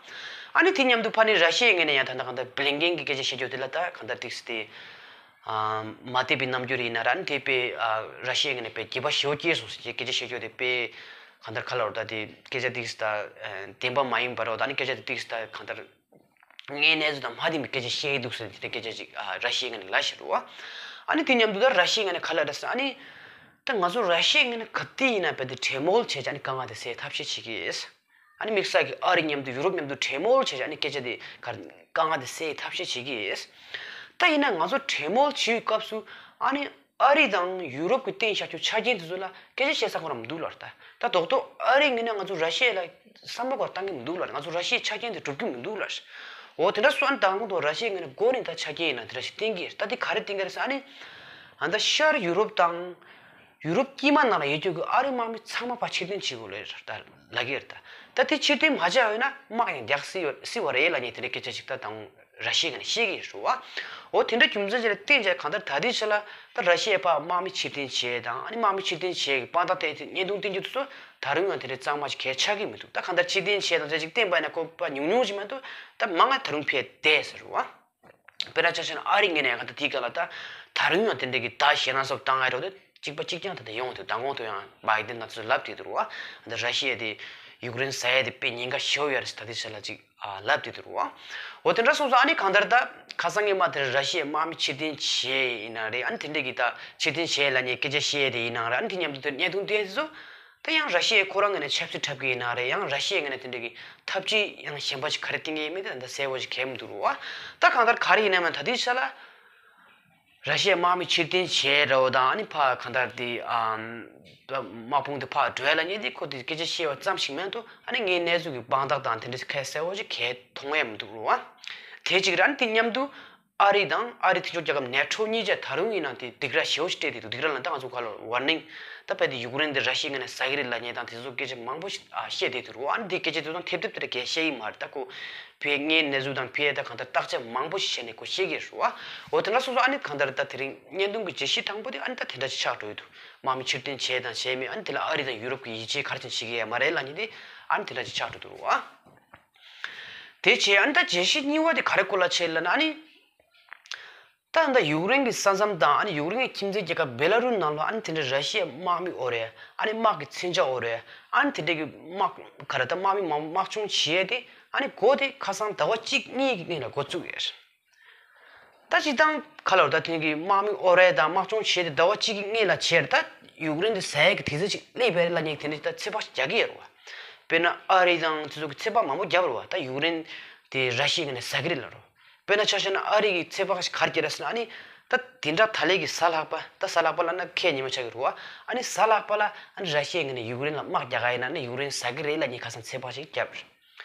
ཨ་ནི་དེ་མཉམ་དུ་ཕ་ནི་ར་ཤི་ཡའི་ངོས་ནས་ཡང་ད་ལྟ་གང་ལྟར་བྷི་ལིན་ཀེན་གྱི་སྐད་ཆ་བཤད་རྒྱུ་དེ་ལ་ད་གང་ལྟར་ཏིག་སི་དེ་མ་བདེ་བའི་རྣམ་འགྱུར་ཡིན་ན་ར། ཨ་ནི་དེ་དཔེ་ར་ཤི་ཡའི་ངོས་ནས་དཔེ་འགྱོད་པ་ཞེ་པོ་སྐྱེས་སོང་ཟེར་གྱི་སྐད་ཆ་བཤད་རྒྱུ་དེ་དཔེ་གང་ལྟར་ག་ལ་བར་ད་དེ་སྐད་ཆ་ཏིག་སི་ད་བདེན་པ་མ་ཡིན་པ་རེད་བ། ད་ཨ་ནི་སྐད་ཆ་དེ་ཏིག་སི་ད་གང་ལྟར། ངའི་གནས་ཚུལ་དང་མ་མཐུན་པའི་སྐད་ཆ་བཤད་ཀྱི་འདུག་ཟེར་དེ་འདྲ་སྐད་ཆ་ཅིག་ཨ་ར་ཤི་ཡའི་ངོས་ནས་ལབ་བཞག་རེད་བ། ཨ་ནི་དེ་མཉམ་དུ་ད་ར་ཤི་ཡའི་ངོས་ནས་ག་ལབ་རེད་ཟེར་ན། ཨ་ནི་ད་ང་ཚོ་ར་ཤི་ཡའི་ངོས་ནས་ག་དུས་ཡིན་ན་རྦད་དེ་གྲོས་མོལ་བྱས་བྱས་ཨ་ནི་དཀའ་ངལ་དེ་སེལ་ཐབས་ཤེས་བྱེད་ཀྱི་ཡིན། ཨ་ནི་དམིགས་བསལ་གྱི་ཨ་རི་མཉམ་དུ་ཡུ་རོབ་མཉམ་དུ་གྲོས་མོལ་བྱས་བྱས་ཨ་ནི་སྐད་ཆ་དེ་ག་དཀའ་ངལ་དེ་སེལ་ཐབས་ཤེས་བྱེད་ཀྱི་ཡིན། ད་ཡིན་ན་ང་ཚོ་གྲོས་མོལ་བྱེད་པའི་སྐབས་སུ་ཨ་ནི། ཨ་རི་དང་ཡུ་རོབ་ཀྱིས་བཏིང་བཞག་རྒྱུ་ཆ་རྐྱེན་དེ་ཚོ་ལ་སྐད་ཆ་བཤད་ས་ཁོ་རང་མི་འདུག་ལབ་རེད། ད་ད་རྡོག་རྡོག་ཨ་རིའི་ངོས་ནས་ང་ཚོ་ར་ཤི་ཡ་ལ་བསམ་བློ་ཁོ་རང་བཏང་གི་མི་འདུག་ལབ་རེད། ང་ཚོ་ར་ཤི་ཡའི་ཆ་རྐྱེན་དེ་སྒྲུབ་ཀྱི་མི་འདུག་ལབ་རེད། འོ་དེ་འདྲ་སོང་ཙང་ད་ང་ཚོ་ར་ཤི་ཡའི་ངོས་ནས་མགོ་ནས་ད་ཆ་རྐྱེན་ཡིན་ན་དེ་འདྲ་ཞིག་བཏིང་གི་རེད། ད་དེ་ག་རེ་བཏིང་གི་རེད་ཟེར་ཨ་ནི། ཨ་ད་ཤར་ཡུ་རོབ་དང་ཡུ་རོབ་དཀྱིལ་མ་ནང་ལ་ཡོད་རྒྱུ་གི་ཨ་རིའི་དམག་མི་ཚང་མ་ཕར་ཕྱིར་འཐེན་བྱེད་དགོས་ལབ་རེད། ད་ལབ་ཀྱི་རེད། ད་ད་དེ་ཕྱིར་འཐེན་མ་བྱས་པ་ཡིན་ན་དམག་ཡང་རྒྱག་སྲིད་ཡོད་སྲིད་པ་རེད་ལབ་མཁན་དེ་འདྲའི་སྐད་ཆ་ཞིག་ད་དང་། ར་ཤི་ཡ་ནས་བཤད་ཀྱི་ཡོད་རེད་བ། འོ་དེ་འདྲ་རྒྱུ་མཚན་ཅིག་ལ་བརྟེན་བྱས་གང་ལྟར་ད་ལྟའི་ཆ་ལ་ད་ར་ཤི་ཡའི་ཕར་དམག་མི་ཕྱིར་འཐེན་བྱས་དང་ཨ་ནི་དམག་མི་ཕྱིར་འཐེན་བྱས་ཀྱི་དཔང་རྟགས་བསྟན་ཏེ་བརྙན་ཐུང་བསྟན་རྒྱུ་དེ་ཚོ་ད་རུང་ཡང་དེ་འདྲའི་གཙང་མ་ཞིག་གལ་ཆགས་ཀྱི་མི་འདུག་ད་གང་ལྟར་ཕྱིར་འཐེན་བྱས་དང་ཅིག་བསྟན་པ་ཡིན་ན་ཁོ་པ་ཉུང་ཉུང་ཞིག་མ་གཏོགས་ད་མང་ང་ད་རུང་ཕེབས་བསྡད་ཟེར་བ། དཔེར་ན་ཆ་བཞག་ན་ཨ་རི་ངོས་ནས་ཡང་གང་ལྟར་དེའི་སྐབས་ལ་ད་ད་རུང་ཡང་དེ་འདྲའི་གི་ད་ཞེད་སྣང་སོགས་བཏང་ཡ་རོགས་དེ། གཅིག་པ་གཅིག་རྐྱང་ད་ལྟ་ཡོང་དུས་མདང་དགོང་དུ་ཡང་བྷའི་ཌེན་དང་ཚོས་ལབ་བསྡད་འདུག་ར་བ། ད་ར་ཤི་ཡ་དེ་ཡུཀ་རེན་ཟ་ཡ་དེ་དཔེ་ཉེན་ཁ་ཞེ་པོ་ཡོད་རེད་ཟེར་ད་ལྟའི་ཆ་ལ་ཅིག་ལབ་བསྡད་འདུག་ར་བ། འོ་དེ་འདྲ་སོང་ཙང་ཨ་ནི་གང་ལྟར་ད་ཁ་སང་ཉི་མ་དེར་ར་ཤི་ཡའི་དམག་མི་ཕྱིར་འཐེན་བྱས་ཡིན་ན་རེད། ཨ་ནི་དེ་འདྲས་ཀྱི་ད་ཕྱིར་འཐེན་བྱས་ལབ་མཁན་སྐད་ཆ་བཤད་དེ་ཡིན་ནའང་རེད། ཨ་ནི་དེ་མཉམ་དུ་དེར་བརྙན་ཐུང་བསྟན་དེ་ཚོ་ད་ཡང་ར་ཤི་ཡས་ཁོ་རང་ངོས་ནས་ཆབ་སྲིད་འཁྲབ་ཀྱི་ཡིན་ན་རེད། ཡང་ར་ཤི་ཡའི་ངོས་ནས་དེ་འདྲས་ཀྱི་ཐབས་ཇུས་ཡང་གཞན་པ་ཞིག་ག་རེ་བཏིང་གི་ཡིན་མིན་དེ་ད་ལྟ་གསལ་པོ་ཞིག་གང་ཡང་མི་འདུག་ར་བ། ད་གང་ལྟར་ག་རེ་ཡིན་ན་མིན་ད་ལྟའི་ཆ་ལ། ར་ཤི་ཡའི་དམག་མི་ཕྱིར་འཐེན་བྱས་རེད་བ། དང་ཨ་ནི་ཕར་གང་ལྟར་དེ་ཨམ། དམག་དཔུང་དེ་ཕར་འགྲོ་ཡ་ལབ་མཁན་དེ་ཁོ་དེ་སྐད་ཆ་བཤད་པ་ཙམ་ཞིག་མིན་འདུག་ཨ་ནི་ངས་གནས་ཚུལ་གྱི་དཔང་རྟགས་དང་དེ་འདྲ་ཁ་གསལ་པོ་ཞིག་གང་ཡང་མཐོང་ཡ་མི་འདུག་ར་བ། དེ་གཅིག་རེད། ཨ་ནི་དེ་མཉམ་དུ་ཨ་རི་དང་ཨ་རི་མཐུན་ཕྱོགས་རྒྱལ་ཁབ་ནེ་ཊོ་གཉིས་ཆ་ད་རུང་ཡིན་ན་དེ་སྡིགས་ར་ཞེ་པོ་ཞིག་སྤྲད་བསྡད་འདུག་སྡིགས་ར་ལབ་ན་ད་ང་ཚོ་ག་ལ་ཝར་ནིང་ད་ཕར་དེ་ཡུཀ་རེན་དེ་ར་ཤི་ཡའི་ངོས་ནས་ཟ་གི་རེད་ལབ་མཁན་དང་དེ་ཚོ་སྐད་ཆ་མང་པོ་ཞིག་ཨ་བཤད་བསྡད་འདུག་ར་བ། ཨ་ནི་དེ་སྐད་ཆ་དེ་ཚོ་ཐེབས་ཐེབས་དེ་འདྲ་གང་ཡང་བཤད་ཀྱི་མ་རེད། ད་ཁོ་ཕར་ངའི་གནས་ཚུལ་དང་ཕར་ད་གང་ལྟར་བརྟག་དཔྱད་མང་པོ་ཞིག་བྱས་ནས་ཁོ་བཤད་ཀྱི་རེད་བ། འོ་དེ་འདྲ་སོང་ཙང་ཨ་ནི་གང་ལྟར་ད་དེ་རིང་བརྙན་ཐུང་གི་བརྗོད་གཞི་དང་པོ་དེ་ཨ་ནི་ད་དེ་འདྲ་ཞིག་ཆགས་འགྲོ་ཡི་འདུག་དམག་མི་ཕྱིར་འཐེན་བྱས་དང་བྱས་མེད། ཨ་ནི་དེ་ལ་ཨ་རི་དང་ཡུ་རོབ་ཀྱིས་ཡིད་ཆེས་ག་རེ་བྱས་ནས་བྱེད་ཀྱི་ཡོད་མ་རེད་ལབ་མཁན་དེ་ཨ་ནི་དེ་འདྲ་ཞིག་ཆགས་འགྲོ་འདུག་ར་བ། དེ་བྱས་ཨ་ནི་ད་བརྗོད་གཞི་གཉིས་པ་དེ་ག་རེ་སྐོར་ལ་བྱས་ལབ་ན། ཨ་ནི་ད་ད་ཡུཀ་རེན་གྱི་ས་མཚམས་དང་ཨ་ནི་ཡུཀ་རེན་གྱི་ཁྱིམ་མཚེས་རྒྱལ་ཁབ་བེ་ལ་རུ་ནང་ལ་ཨ་ནི་དེ་འདྲ་ར་ཤི་ཡའི་དམག་མི་དབོར་རེད། ཨ་ནི་དམག་གི་མཚོན་ཆ་དབོར་རེད། ཨ་ནི་དེ་འདྲ་གི་དམག་ག་རེ་ད་དམག་མི་དམག་དམག་སྦྱོང་བྱེད་ཡས་དེ་ཨ་ནི་འགོ་དེ་ཁ་སང་ཟླ་བ་གཅིག་གཉིས་ཀྱི་སྔོན་ལ་འགོ་བཙུགས་ཡོད་རེད། ད་སྤྱིར་བཏང་ག་ལ་བར་ད་དེང་གི་དམག་མི་དབོར་ཡས་དང་དམག་སྦྱོང་བྱེད་དེ་ཟླ་བ་གཅིག་གི་སྔོན་ལ་བྱས་རེད། ད་ཡུཀ་རེན་དེ་ཟ་ཡས་ཀྱི་དུས་ཚོད་ཅིག་སླེབས་པ་རེད་ལབ་མཁན་དེ་འདྲ་ད་ཚོད་དཔག་རྒྱག་གི་ཡོད་རེད་བ། དཔེར་ན་ཨ་རི་དང་དེ་ཚོ་གི་ཚོད་དཔག་མང་པོ་བརྒྱབ་རེད་བ། ད་ཡུཀ་རེན་དེ་ར་ཤི་ཡའི་ངོས་ནས་ཟ་གི་རེད་ལབ་རེད་བ། དཔེར་ན་ཆ་བཞག་ན་ཨ་རི་གི་ཚོད་དཔག་ཞིག་ག་རེ་བརྒྱབ་རེད་ཟེར་ན། ཨ་ནི་ད་དེ་འདྲ་ད་ལན་གྱི་གཟའ་ལྷག་པ། ད་གཟའ་ལྷག་པ་ལབ་ན་ཁ་ཉི་མ་ཆགས་ཀྱི་རེད་བ། ཨ་ནི་གཟའ་ལྷག་པ་ལ་ཨ་ནི་ར་ཤི་ཡའི་ངོས་ནས་ཡུཀ་རེན་ལ་དམག་རྒྱག་ག་ཡིན་ན་ཨ་ནི་ཡུཀ་རེན་ཟ་གི་རེད་ལབ་མཁན་ཁ་སང་ཚོད་དཔག་ཞིག་བརྒྱབ་རེད།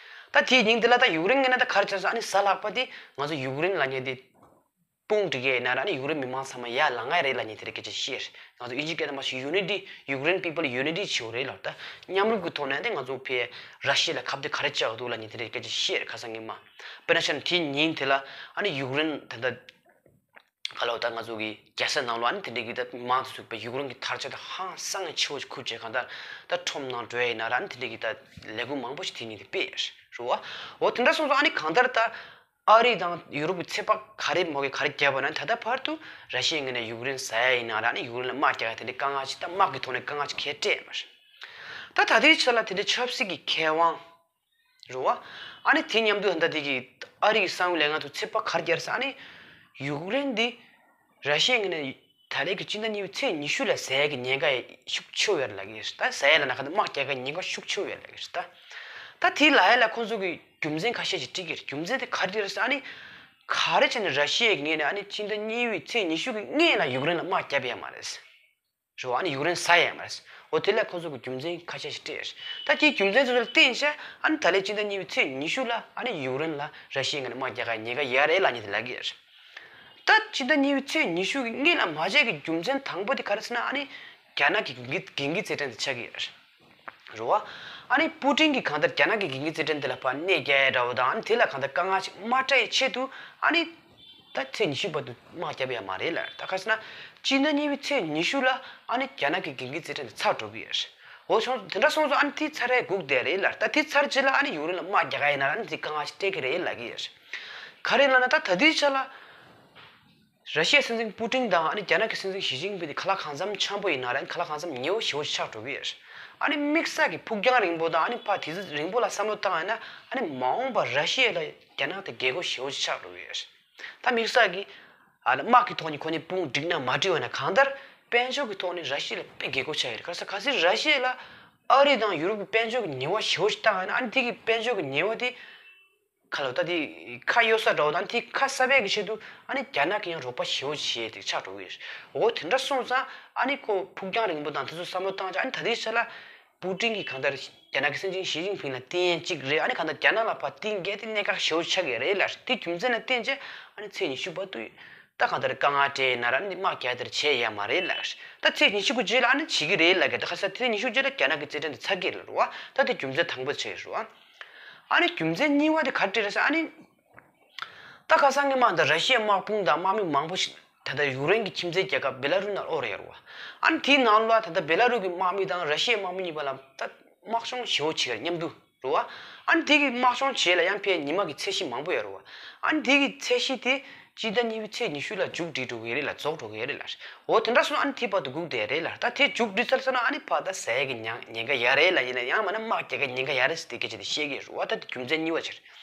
ད་དེའི་ཉིན་དེ་ལ་ད་ཡུཀ་རེན་ངོས་ནས་ད་ག་རེ་བྱས་སོང་། ཨ་ནི་གཟའ་ལྷག་པ་དེ་ང་ཚོ་ཡུཀ་རེན་ལབ་མཁན་དེ་དཔུང་སྒྲིག་གི་ཡིན་ན་ར་ཨ་ནི་ཡུཀ་རེན་མི་མང་ཚང་མ་ཡར་ལངས་ཡ་རེད་ལབ་མཁན་དེ་འདྲ་སྐད་ཆ་བཤད་རེད། ང་ཚོ་དབྱིན་ཇིའི་སྐད་ནང་མ་ཞིག་ཡུ་ནི་ཊི་ཡུཀ་རེན་པི་པལ་ཡུ་ནི་ཊི་བྱེད་དགོས་རེད་ལབ། ད་མཉམ་རུབ་ཀྱི་ཐོག་ནས་དེ་ང་ཚོ་ཕར་ར་ཤི་ཡ་ལ་ཁ་གཏད་ག་རེ་བཅག་འདུག་ལབ་མཁན་དེ་འདྲའི་སྐད་ཆ་བཤད་རེད་ཁ་སང་ཉི་མ། དཔེར་ན་ཆ་ན་དེའི་ཉིན་དེ་ལ་ཨ་ནི་ཡུཀ་རེན་ད་ལྟ་ག་ལ་བར་ད་ང་ཚོ་གི་རྒྱལ་ས་ནང་ལོགས་ཨ་ནི་དེ་འདྲའི་གི་ད་མི་མང་དེ་ཚོ་ཕར་ཡུཀ་རེན་གྱི་དར་ཆ་དེ་ཧང་སང་ངེ་ཆེ་བོ་ཞིག་ཁུར་བྱས་གང་ལྟར་ད་ཁྲོམ་ནང་འགྲོ་ཡ་ཡིན་ན་ར་ཨ་ནི་དེ་འདྲའི་གི་ད་ལས་འགུལ་མང་པོ་ཞིག་དེ་ཉིན་དེ་སྤེལ་རེད་བ། འོ་དེ་འདྲ་སོང་ཙང་ཨ་ནི་གང་ལྟར་ད་ ཨ་རི་དང་ཡུ་རོབ་ཀྱི་ཚོད་དཔག་ག་རེ་མོ་གི་ག་རེ་བརྒྱབ་པ་ན་ད་ལྟ་བར་དུ་ར་ཤི་ཡའི་ངོས་ནས་ཡུཀ་རེན་ཟ་ཡ་ཡིན་ན་ར་ནི་ཡུཀ་རེན་ལ་དམག་རྒྱག་ཡ་དེ་འདྲའི་དཀའ་ངལ་ཅིག་ད་དམག་གི་ཐོག་ནས་དཀའ་ངལ་ཅིག་གང་ཡང་སྤྲད་མ་རེད། ད་ད་ལྟའི་ཆ་ལ་དེ་འདྲའི་ཆབ་སྲིད་ཀྱི་མཁས་དབང་རེད་བ། ཨ་ནི་དེ་མཉམ་དུ་ད་ལྟ་དེ་གི་ཨ་རི་གི་གསང་བའི་ལས་ཁང་དུ་ཚོད་དཔག་ག་རེ་བརྒྱབ་ཟེར་ཨ་ནི་ཡུཀ་རེན་འདི་ར་ཤི་ཡའི་ངོས་ནས་ད་ལན་གྱི་སྤྱི་ཟླ་གཉིས་པའི་ཚེས་ཉི་ཤུ་ལ་ཟ་ཡ་གི་ཉེན་ཁ་ཤུགས་ཆེ་བོ་ཡོད་རེད་ལབ་ཀྱི་ཡོད་རེད། ད་ཟ་ཡ་ལ་ན་ག་ད་དམག་རྒྱག་ཡ་ཉེན་ཁ་ཤུགས་ཆེ་བོ་ཡོད་རེད་ལབ་ཀྱི་ཡོད་རེད། ད་ད་དེ་ལབ་ཡ་ལ་ཁོང་ཚོ་གི་རྒྱུ་མཚན་ཁ་ཤས་ཤིག་འགྲིག་གི་རེད། རྒྱུ་མཚན་དེ་ག་རེ་རེད་ཟེར་ཨ་ནི། ག་རེ་བྱས་ནས་ར་ཤི་ཡའི་ངོས་ནས་ཨ་ནི་སྤྱི་ཟླ་གཉིས་པའི་ཚེས་ཉི་ཤུ་གི་སྔོན་ལ་ཡུཀ་རེན་ལ་དམག་བརྒྱབ་ཡ་མ་རེད། རེད་བ། ཨ་ནི་ཡུཀ་རེན་ཟ་ཡ་མ་རེད། འོ་དེ་ལ་ཁོང་ཚོ་གི་རྒྱུ་མཚན་ཁ་ཤས་ཤིག་སྤྲད་ཡོད་རེད། ད་དེའི་རྒྱུ་མཚན་ཚོ་ལ་བརྟེན་བྱས་ཨ་ནི་ད་ལན་སྤྱི་ཟླ་གཉིས་པའི་ཚེས་ཉི་ཤུ་ལ་ཨ་ནི་ཡུཀ་རེན་ལ་ར་ཤི་ཡའི་ངོས་ནས་དམག་རྒྱག་ཡ་ཉེན་ཁ་ཡོད་རེད་ལབ་མཁན་དེ་ལབ་ཀྱི་ཡོད་རེད། ད་སྤྱི་ཟླ་གཉིས་པའི་ཚེས་ཉི་ཤུ་གི་སྔོན་ལ་མ་བྱས་ཀྱི་རྒྱུ་མཚན་དང་པོ་དེ་ག་རེ་ཟེར་ན་ཨ་ནི་རྒྱ་ནག་གི་འགན་འགན་འཛིན་རྩེད་འགྲན་དེ་ཆགས་ཀྱི་ཡོད་རེད། རེད་བ། ཨ་ནི་པུ་ཏིན་གྱིས་གང་ལྟར་རྒྱ་ནག་གི་འགན་འཛིན་རྩེད་འགྲན་དེ་ལ་ཕར་གནོད་སྐྱེལ་ཡ་འདྲ་བོ་དང་ཨ་ནི་དེ་ལ་གང་ལྟར་དཀའ་ངལ་ཅིག་མ་སྤྲད་ཆེད་དུ་ཨ་ནི་ད་ཚེས་ཉི་ཤུ་བར་དུ་དམག་བརྒྱབ་ཡ་མ་རེད་ལ། ད་ག་ཟེར་ན་སྤྱི་ཟླ་གཉིས་པའི་ཚེས་ཉི་ཤུ་ལ་ཨ་ནི་རྒྱ་ནག་གི་འགན་འཛིན་རྩེད་འགྲན་དེ་ཚར་འགྲོ་གི་ཡོད་རེད། འོ་སོང་དེ་འདྲ་སོང་ཙང་ཨ་ནི་དེ་ཚར་རེ་སྒུག་བསྡད་རེད་ལ། ད་དེ་ཚར་རྗེས་ལ་ཨ་ནི་ཡུཀ་རེན་ལ་དམག་རྒྱག་ག་ཡིན་ན་ཨ་ནི་དེ་དཀའ་ངལ་ཞིག་སྤྲད་ཀྱི་རེད་ལབ་ཀྱི་ཡོད་རེད། ག་རེ་ལབ་ན་ད་ད་དུས་ཆ་ལ། ར་ཤི་ཡའི་སྲིད་འཛིན་པུ་ཏིན་དང་ཨ་ནི་རྒྱ་ནག་གི་སྲིད་འཛིན་ཞི་ཅིན་ཕིང་དེ་ཁ་ལག་གང་འཚམ་འཆམ་པོ་ཡིན་ན་ར་ཁ་ལག་གང་འཚམ་ཉེ་བོ་ཞེ་བོ་ཞིག་ཆགས་འགྲོ་གི་ཡོད་རེད། ཨ་ནི་དམིགས་བསལ་གྱི་ཕུགས་རྒྱང་རིང་པོ་དང་ཨ་ནི་ཕར་དུས་ཚོད་རིང་པོ་ལ་བསམ་བློ་བཏང་ཡ་ན་ཨ་ནི་མ་འོངས་པར་ར་ཤི་ཡ་ལ་རྒྱ་ནག་དེ་རྒྱལ་སྒོ་ཞེ་བོ་ཞིག་ཆགས་འགྲོ་གི་ཡོད་རེད། ད་དམིགས་བསལ་གྱི་ཨ་ནི་དམག་གི་ཐོག་ནས་ཁོ་གཉིས་དཔུང་སྒྲིག་ན་མ་སྒྲིག་པ་ན་གང་ལྟར་དཔལ་འབྱོར་གྱི་ཐོག་ནས་ར་ཤི་ཡ་ལ་དཔེ་རྒྱལ་སྒོ་ཆགས་ཡོད་རེད། ག་རེ་ཟེར་ག་ཟེར་ར་ཤི་ཡ་ལ་ཨ་རི་དང་ཡུ་རོབ་ཀྱི་དཔལ་འབྱོར་གྱི་ཉེས་པ་ཞེ་བོ་ཞིག་བཏང་ཡ་ན་ཨ་ནི་དེ་གི་དཔལ་འབྱོར་གྱི་ཉེས་པ་དེ། ཁ་ལོ་ད་དེ་ཁ་གཡོ་ས་འདྲ་བོ་དང་དེ་ཁ་གསབ་པའི་གི་ཆེད་དུ་ཨ་ནི་རྒྱ་ནག་གི་ཡང་རོགས་པ་ཞེ་བོ་བྱེད་དེ་ཆགས་འགྲོ་གི་རེད། འོ་དེ་འདྲ་སོང་ཙང་ཨ་ནི་ཁོ་ཕུགས་རྒྱང་རིང་པོ་དང་དེ་ཚོ་བསམ་བློ་བཏང་ཅིག་ཨ་ནི་ད་ལྟའི་ཆ་ལ་པུ་ཏིན་གྱིས་གང་ལྟར་རྒྱ་ནག་གི་སྲིད་འཛིན་ཞི་ཅིན་ཕིང་ལ་བསྟན་ཡས་གཅིག་རེད། ཨ་ནི་གང་ལྟར་རྒྱ་ནག་ལ་ཕར་བསྟན་གལ་ཏེ་གནད་འགག་ཞེ་བོ་ཆགས་ཀྱི་རེད་ལ། དེ་རྒྱུ་མཚན་ལ་བརྟེན་བྱས་ཨ་ནི་ཚེས་ཉི་ཤུ་བར་དུ་ད་གང་ལྟར་དཀའ་ངལ་འཕྲད་ན་ར་ཨ་ནི་དམག་རྒྱག་དེར་བྱས་ཡ་མ་རེད་ལ། ད་ཚེས་ཉི་ཤུ་གི་རྗེས་ལ་ཨ་ནི་བྱེད་ཀྱི་རེད་ལ། གི་ད་ཁ་ས་ཚེས་ཉི་ཤུ་རྗེས་ལ་རྒྱ་ནག་གི་རྩེད་འགྲན་དེ་ཚར་གྱི་རེད་རེད་བ། ད་དེ་རྒྱུ་མཚན་དང་པོ་བྱས་རེད་བ། ཨ་ནི་རྒྱུ་མཚན་གཉིས་པ་དེ་ག་རེ་རེད་ཟེར་ཨ་ནི། ད་ཁ་སང་གི་དམག་འདི་ར་ཤི་ཡའི་དམག་དཔུང་དང་དམག་མི་མང་པོ་ཞིག་ད་ལྟ་ཡུཀ་རེན་གྱི་ཁྱིམ་མཚེས་རྒྱལ་ཁབ་བེ་ལ་རུ་ནང་ལ་ཡོད་རེད་བ། ཨ་ནི་དེའི་ནང་ལ་ད་ལྟ་བེ་ལ་རུ་གི་དམག་མི་དང་ར་ཤི་ཡའི་དམག་མི་གཉིས་བར་ལ་ད་དམག་སྦྱོང་ཞེ་བོ་བྱེད་ཀྱི་མཉམ་དུ་རེད་བ། ཨ་ནི་དེ་གི་དམག་སྦྱོང་བྱེད་ལ་ཡང་ཕར་ཉི་མ་གི་ཚད་གཞི་མང་པོ་ཡོད་རེད་བ། ཨ་ནི་དེ་གི་ཚད་གཞི་དེ་སྤྱི་ཟླ་གཉིས་པའི་ཚེས་ཉི་ཤུ་ལ་མཇུག་སྒྲིལ་འགྲོ་གི་རེད་ལ་རྫོགས་འགྲོ་གི་རེད་ལ། འོ་དེ་འདྲ་སོང་ཨ་ནི་དེ་བར་དུ་སྒུག་བསྡད་རེད་ལ། ད་དེ་མཇུག་སྒྲིལ་ཚར་སོང་ན་ཨ་ནི་ཕར་ད་ཟ་ཡ་གི་ཉེན་ཉེན་ཁ་ཡོད་རེད་ལ། ཡིན་ན་ཡང་མིན་ན་དམག་རྒྱག་ཡ་ཉེན་ཁ་ཡོད་རེད་ཟེར་དེ་སྐད་ཆ་དེ་བཤད་ཀྱི་རེད་བ། ད་དེ་རྒྱུ་མཚན་གཉིས་པ་ཆགས་རེད།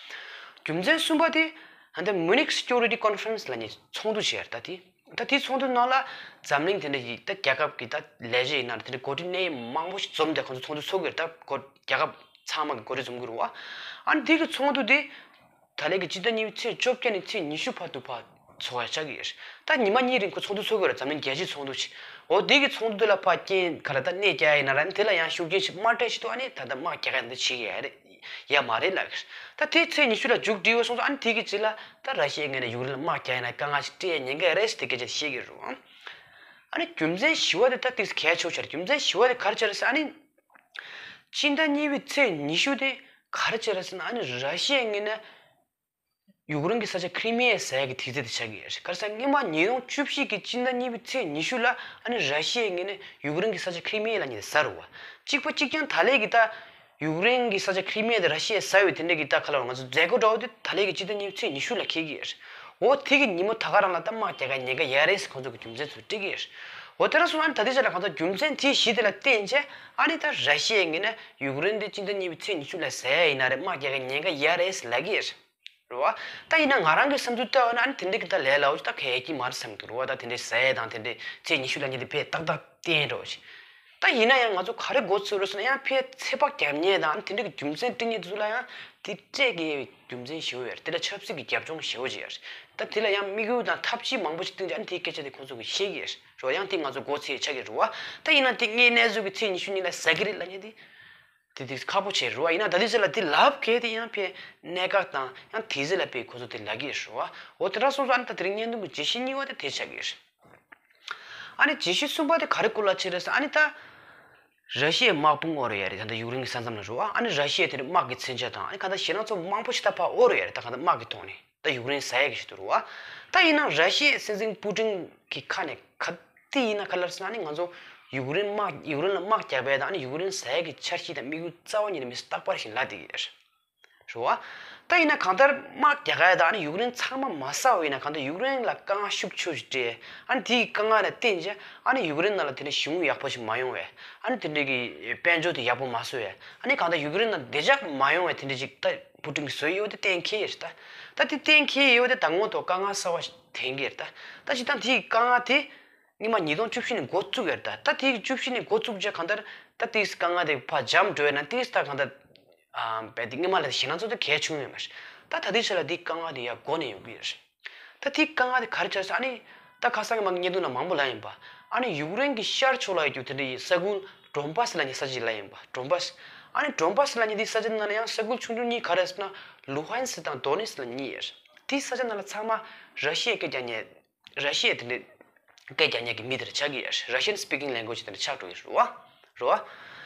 རྒྱུ་མཚན་གསུམ་པ་དེ་ད་ལྟ་Munich Security Conference ལབ་མཁན་ཚོགས་འདུ་བྱས་རེད། ད་དེ་ད་དེ་ཚོགས་འདུ་ནང་ལ་འཛམ་གླིང་དེ་འདྲ་ཡི་ད་རྒྱལ་ཁབ་ཀྱི་ད་ལས་བྱེད་ཡིན་ན་དེ་འདྲ་འགོ་ཁྲིད་གནད་ཡོད་མང་པོ་ཞིག་འཛོམས་ཏེ་ཁོང་ཚོ་ཚོགས་འདུ་ཚོགས་ཀྱི་རེད། ད་འགོ་རྒྱལ་ཁབ་ཚང་མ་གི་འགོ་ཁྲིད་འཛོམས་ཀྱི་རེད་བ། ཨ་ནི་དེ་གི་ཚོགས་འདུ་དེ་ད་ལན་གྱི་སྤྱི་ཟླ་གཉིས་པའི་ཚེས་བཅོ་བརྒྱད་ནས་ཚེས་ཉི་ཤུ་བར་དུ་ཕར་ཚོགས་ཡ་ཆགས་ཀྱི་ཡོད་རེད། ད་ཉི་མ་གཉིས་རིང་ཁོ་ཚོགས་འདུ་ཚོགས་ཀྱི་ཡོད་རེད། འཛམ་གླིང་རྒྱལ་སྤྱིའི་ཚོགས་འདུ་ཞིག་འོ་དེ་གི་ཚོགས་འདུ་དེ་ལ་ཕར་རྐྱེན་ག་རེ་ད་གནོད་སྐྱེལ་ཡ་ཡིན་ན་ར་ཨ་ནི་དེ་ལ་ཡང་ཤུགས་རྐྱེན་ཞིག་མ་སྤྲད་ཆེད་དུ་ཨ་ནི་ད་ལྟ་དམག་རྒྱག་ཡ་འདི་བྱེད་ཀྱི་ཡོད་རེད། ཡ་མ་རེད་ལབ་ཀྱི་རེད། ད་དེ་ཚེས་ཉི་ཤུ་ལ་མཇུག་སྒྲིལ་བ་སོང་ཙང་ཨ་ནི་དེ་གི་རྗེས་ལ་ད་ར་ཤི་ཡའི་ངོས་ནས་ཡུཀ་རེན་ལ་དམག་རྒྱག་ཡ་ན་དཀའ་ངལ་ཞིག་སྤྲད་ཉེན་ཁ་རེད་ཟེར་དེ་སྐད་ཆ་བཤད་ཀྱི་རེད། ཨ་ནི་རྒྱུ་མཚན་བཞི་པ་དེ་ད་ཏིག་གལ་ཆེ་བོ་ཆགས་རེད། རྒྱུ་མཚན་བཞི་པ་དེ་ག་རེ་ཆགས་རེད་ཟེར་ཨ་ནི། སྤྱི་ཟླ་གཉིས་པའི་ཚེས་ཉི་ཤུ་དེ་ག་རེ་ཆགས་རེད་ཟེར་ན་ཨ་ནི་ར་ཤི་ཡའི་ངོས་ནས། ཡུཀ་རེན་གྱི་ས་ཆ་ཁི་རི་མི་ཡ་ཟ་ཡ་གི་དུས་ཚོད་དེ་ཆགས་ཀྱི་ཡོད་རེད། ག་རེ་ཟེར་སྔོན་མ་ཉིས་སྟོང་བཅུ་བཞི་གི་སྤྱི་ཟླ་གཉིས་པའི་ཚེས་ཉི་ཤུ་ལ་ཨ་ནི་ར་ཤི་ཡའི་ངོས་ནས་ཡུཀ་རེན་གྱི་ས་ཆ་ཁི་རི་མི་ཡ་ལབ་མཁན་དེ་ཟ་རེད་བ། གཅིག་པ་གཅིག་རྐྱང་ད་ལན་གྱི་ད་ཡུཀ་རེན་གྱི་ས་ཆ་ཁི་རི་མི་ཡ་དེ་ར་ཤི་ཡས་ཟ་བའི་དེ་འདྲ་གི་ད་ག་ལ་ང་ཚོ་མཛད་སྒོ་འདྲ་བོ་དེ་ད་ལན་གྱི་སྤྱི་ཟླ་གཉིས་པའི་ཚེས་ཉི་ཤུ་ལ་འཁེལ་གྱི་ཡོད་རེད། འོ་དེ་གི་ཉིན་མོ་ད་ག་རང་ལ་ད་དམག་རྒྱག་ག་ཉེན་ཁ་ཡོད་རེད་ཟེར་ཁོང་ཚོ་གི་རྒྱུ་མཚན་ཚོ་སྤྲད་ཀྱི་ཡོད་རེད། འོ་དེ་འདྲ་སོང་ཨ་ནི་ད་ལྟའི་ཆ་ལ་གང་ལྟར་རྒྱུ་མཚན་དེ་བཞི་དེ་ལ་བརྟེན་བྱས་ཨ་ནི་ད་ར་ཤི་ཡའི་ངོས་ནས་ཡུཀ་རེན་དེ་སྤྱི་ཟླ་གཉིས་པའི་ཚེས་ཉི་ཤུ་ལ་ཟ་ཡ་ཡིན་ན་རེད། དམག་རྒྱག་ག་ཉེན་ཁ་ཡོད་རེད་ཟེར་ལབ་ཀྱི་ཡོད་རེད། རེད་བ། ད་ཡིན་ན་ང་རང་གི་བསམ་ཚུལ་ལྟ་བ་ན་ཨ་ནི་དེ་འདྲ་གི་ད་ལས་སླ་བོ་ཞིག་ད་གལ་གྱི་མ་རེད་བསམ་གྱི་འདུག་རེད་བ། ད་དེ་འདྲའི་ཟས་དང་དེ་འདྲའི་ཚེས་ཉི་ཤུ་ལ་ཉིན་དེ་ཕེ་ཏག་ཏག་བསྟན་འགྲོ་ཞིག་ད་ཡིན་ན་ཡང་ང་ཚོ་ག་རེ་འགོ་ཚུགས་རེད་ཟེར་ན་ཡང་ཕེ་ཚོད་དཔག་རྒྱབ་མཁན་དང་ཨ་ནི་དེ་འདྲ་གི་རྒྱུ་མཚན་སྤྲད་མཁན་དེ་ཚོ་ལ་ཡང་དེ་སྤྲད་དགོས་རྒྱུ་མཚན་ཞེ་པོ་ཡོད་རེད། དེ་ལ་ཆབ་སྲིད་ཀྱི་རྒྱབ་ལྗོངས་ཞེ་པོ་ཅིག་ཡོད་རེད། ད་དེ་ལ་ཡང་དམིགས་ཡུལ་དང་ཐབས་ཇུས་མང་པོ་ཞིག་བཏིང་རྗེས་ཨ་ནི་དེའི་སྐད་ཆ་དེ་ཁོང་ཚོ་གིས་བཤད་ཀྱི་ཡོད་རེད་བ། ཡང་དེ་ང་ཚོ་མགོ་ཚོས་ཆགས་ཀྱི་རེད་བ། ད་ཡིན་ན་དེ་ངའི་གནས་ཚུལ་གྱི་ཚེས་ཉི་ཤུ་ཉིན་ལ་ཟ་གི་རེད་ལབ་མཁན་དེ། དེ་དེ་ཁག་པོ་བྱས་རེད་བ། ཡིན་ན་ད་དེ་ཚོ་ལ་དེ་ལབ་མཁན་དེ་ཡང་ཕའི་གནད་འགག་དང་ཡང་དེ་ཚོ་ལ་ཕའི་ཁོ་ཚོ་དེ་ལབ་ཀྱི་རེད་བ། འོ་དེ་འདྲ་སོང་ཙང་ཨ་ནི་ད་དེ་རིང་བརྙན་ཐུང་གི་བརྗོད་གཞི་གཉིས་པ་དེ་དེ་ཆགས་ཀྱི་རེད། ཨ་ནི་བརྗོད་གཞི་གསུམ་པ་དེ་ག་རེ་སྐོར་ལ་བྱས་རེད་ཟེར་ཨ་ནི་ད། ར་ཤི་ཡའི་དམག་དཔུང་ཨོ་རེད་ཡ་རེད། ད་ལྟ་ཡུཀ་རེན་གྱི་ས་མཚམས་ལ་རེད་བ། ཨ་ནི་ར་ཤི་ཡ་དེ་ནི་དམག་གི་མཚོན་ཆ་དང་ཨ་ནི་གང་ལྟར་ཞེད་སྣང་ཚོ་མང་པོ་ཞིག་ད་ཕར་ཨོ་རེད་ཡ་རེད། ད་གང་ལྟར་དམག་གི་ཐོག་ནས་ད་ཡུཀ་རེན་ཟ་ཡ་གི་ཞིག་འདུག་རེད་བ། ད་ཡིན་ནའང་ར་ཤི་ཡའི་སྲིད་འཛིན་པུ་ཏིན་གྱི་ཁ་ནས་ག་དེ་ཡིན་ན་ག་ལབ་ཟེར་ན་ཨ་ནི་ང་ཚོ་ཡུཀ་རེན་དམག་ཡུཀ་རེན་ལ་དམག་རྒྱག་པའི་དང་ཨ་ནི་ཡུཀ་རེན་ཟ་ཡ་གི་འཆར་གཞི་དང་དམིགས་ཡུལ་རྩ་བ་ཉིད་ནས་མི་རྟག་པར་ཞིག་ལབ་བསྡད་ཀྱི་ཡོད་རེད། རེད་བ། ད་ཡིན་ན་གང་ལྟར་དམག་རྒྱག་ག་ཡ་ད་ཨ་ནི་ཡུཀ་རེན་ཚང་མ་མ་ཟ་བ་ཡིན་ན་གང་ལྟར་ཡུཀ་རེན་ལ་དཀའ་ངལ་ཤུགས་ཆེ་ཞིག་འཕྲད། ཨ་ནི་དེའི་དཀའ་ངལ་ལ་བརྟེན་བྱས་ཨ་ནི་ཡུཀ་རེན་ནང་ལ་དེ་ནས་གཞུང་ཡག་པོ་ཞིག་མ་ཡོང་བས། ཨ་ནི་དེ་འདྲའི་གི་དཔལ་འབྱོར་དེ་ཡག་པོ་མ་བཟོ་བས། ཨ་ནི་གང་ལྟར་ཡུཀ་རེན་ནང་བདེ་འཇགས་མ་ཡོང་བས། དེ་འདྲ་ཞིག་ད་པུ་ཏིན་གྱིས་བཟོས་ཡོད་དེ་གཏན་འཁེལ་ཡོད་རེད་ད། ད་དེ་གཏན་འཁེལ་ཡོད་དེ་ད་ངོ་ཐོག་དཀའ་ངལ་གསར་བ་ཞིག་ཐོན་གྱི་རེད་ད། ད་སྤྱིར་བཏང་དེའི་དཀའ་ངལ་དེ། སྔོན་མ་ཉིས་སྟོང་བཅུ་བཞི་ནས་འགོ་བཙུགས་ཡོད་རེད་ད། ད་དེའི་བཅུ་བཞི་ནས་འགོ་བཙུགས་རྗེས་གང་ལྟར་ད་དེའི་དཀའ་ངལ་དེ་ཕར་འཇམ་འགྲོ་ཡོད་ན་དེའི་ད་གང་ལྟར། ཨ་རྦད་དེ་སྔོན་མ་ལས་ཞེད་སྣང་ཚོ་ད་གལ་ཆུང་ཡོད་མ་རེད། ད་ད་ལྟའི་ཆ་ལ་དེའི་དཀའ་ངལ་དེ་ཡར་འགོ་ནས་ཡོང་གི་ཡོད་རེད། ད་དེའི་དཀའ་ངལ་དེ་ག་རེ་ཆགས་སོང་ཨ་ནི། ད་ཁ་སང་གི་མ་གི་བརྙན་ཐུང་ནང་མང་པོ་ལབ་ཡིན་པ། ཨ་ནི་ཡུཀ་རེན་གྱི་ཤར་ཕྱོགས་ལ་ཡོད་རྒྱུ་དེ་འདྲའི་ས་ཁུལ་ཌོན་བྷ་སི་ལབ་མཁན་ས་ཆ་ཅིག་ལབ་ཡིན་པ། ཌོན་བྷ་སི། ཨ་ནི་ཌོན་བྷ་སི་ལབ་མཁན་དེའི་ས་ཆ་ནང་ལ་ཡང་ས་ཁུལ་ཆུང་ཆུང་གཉིས་ག་རེ་ཟེར་ན་ལུ་ཧན་སི་དང་དོ་ནེ་སི་ལབ་གཉིས་ཡོད་རེད། དེའི་ས་ཆ་ནང་ལ་ཚང་མ་ར་ཤི་ཡའི་སྐད་རྒྱག་མཁན། ར་ཤི་ཡའི་དེ་འདྲའི་སྐད་རྒྱག་མཁན་གྱི་མི་དེ་འདྲ་ཆགས་ཀྱི་ཡོད་རེད། Russian speaking language དེ་འདྲ་ཆགས་འགྲོ་གི་རེད་བ། རེད་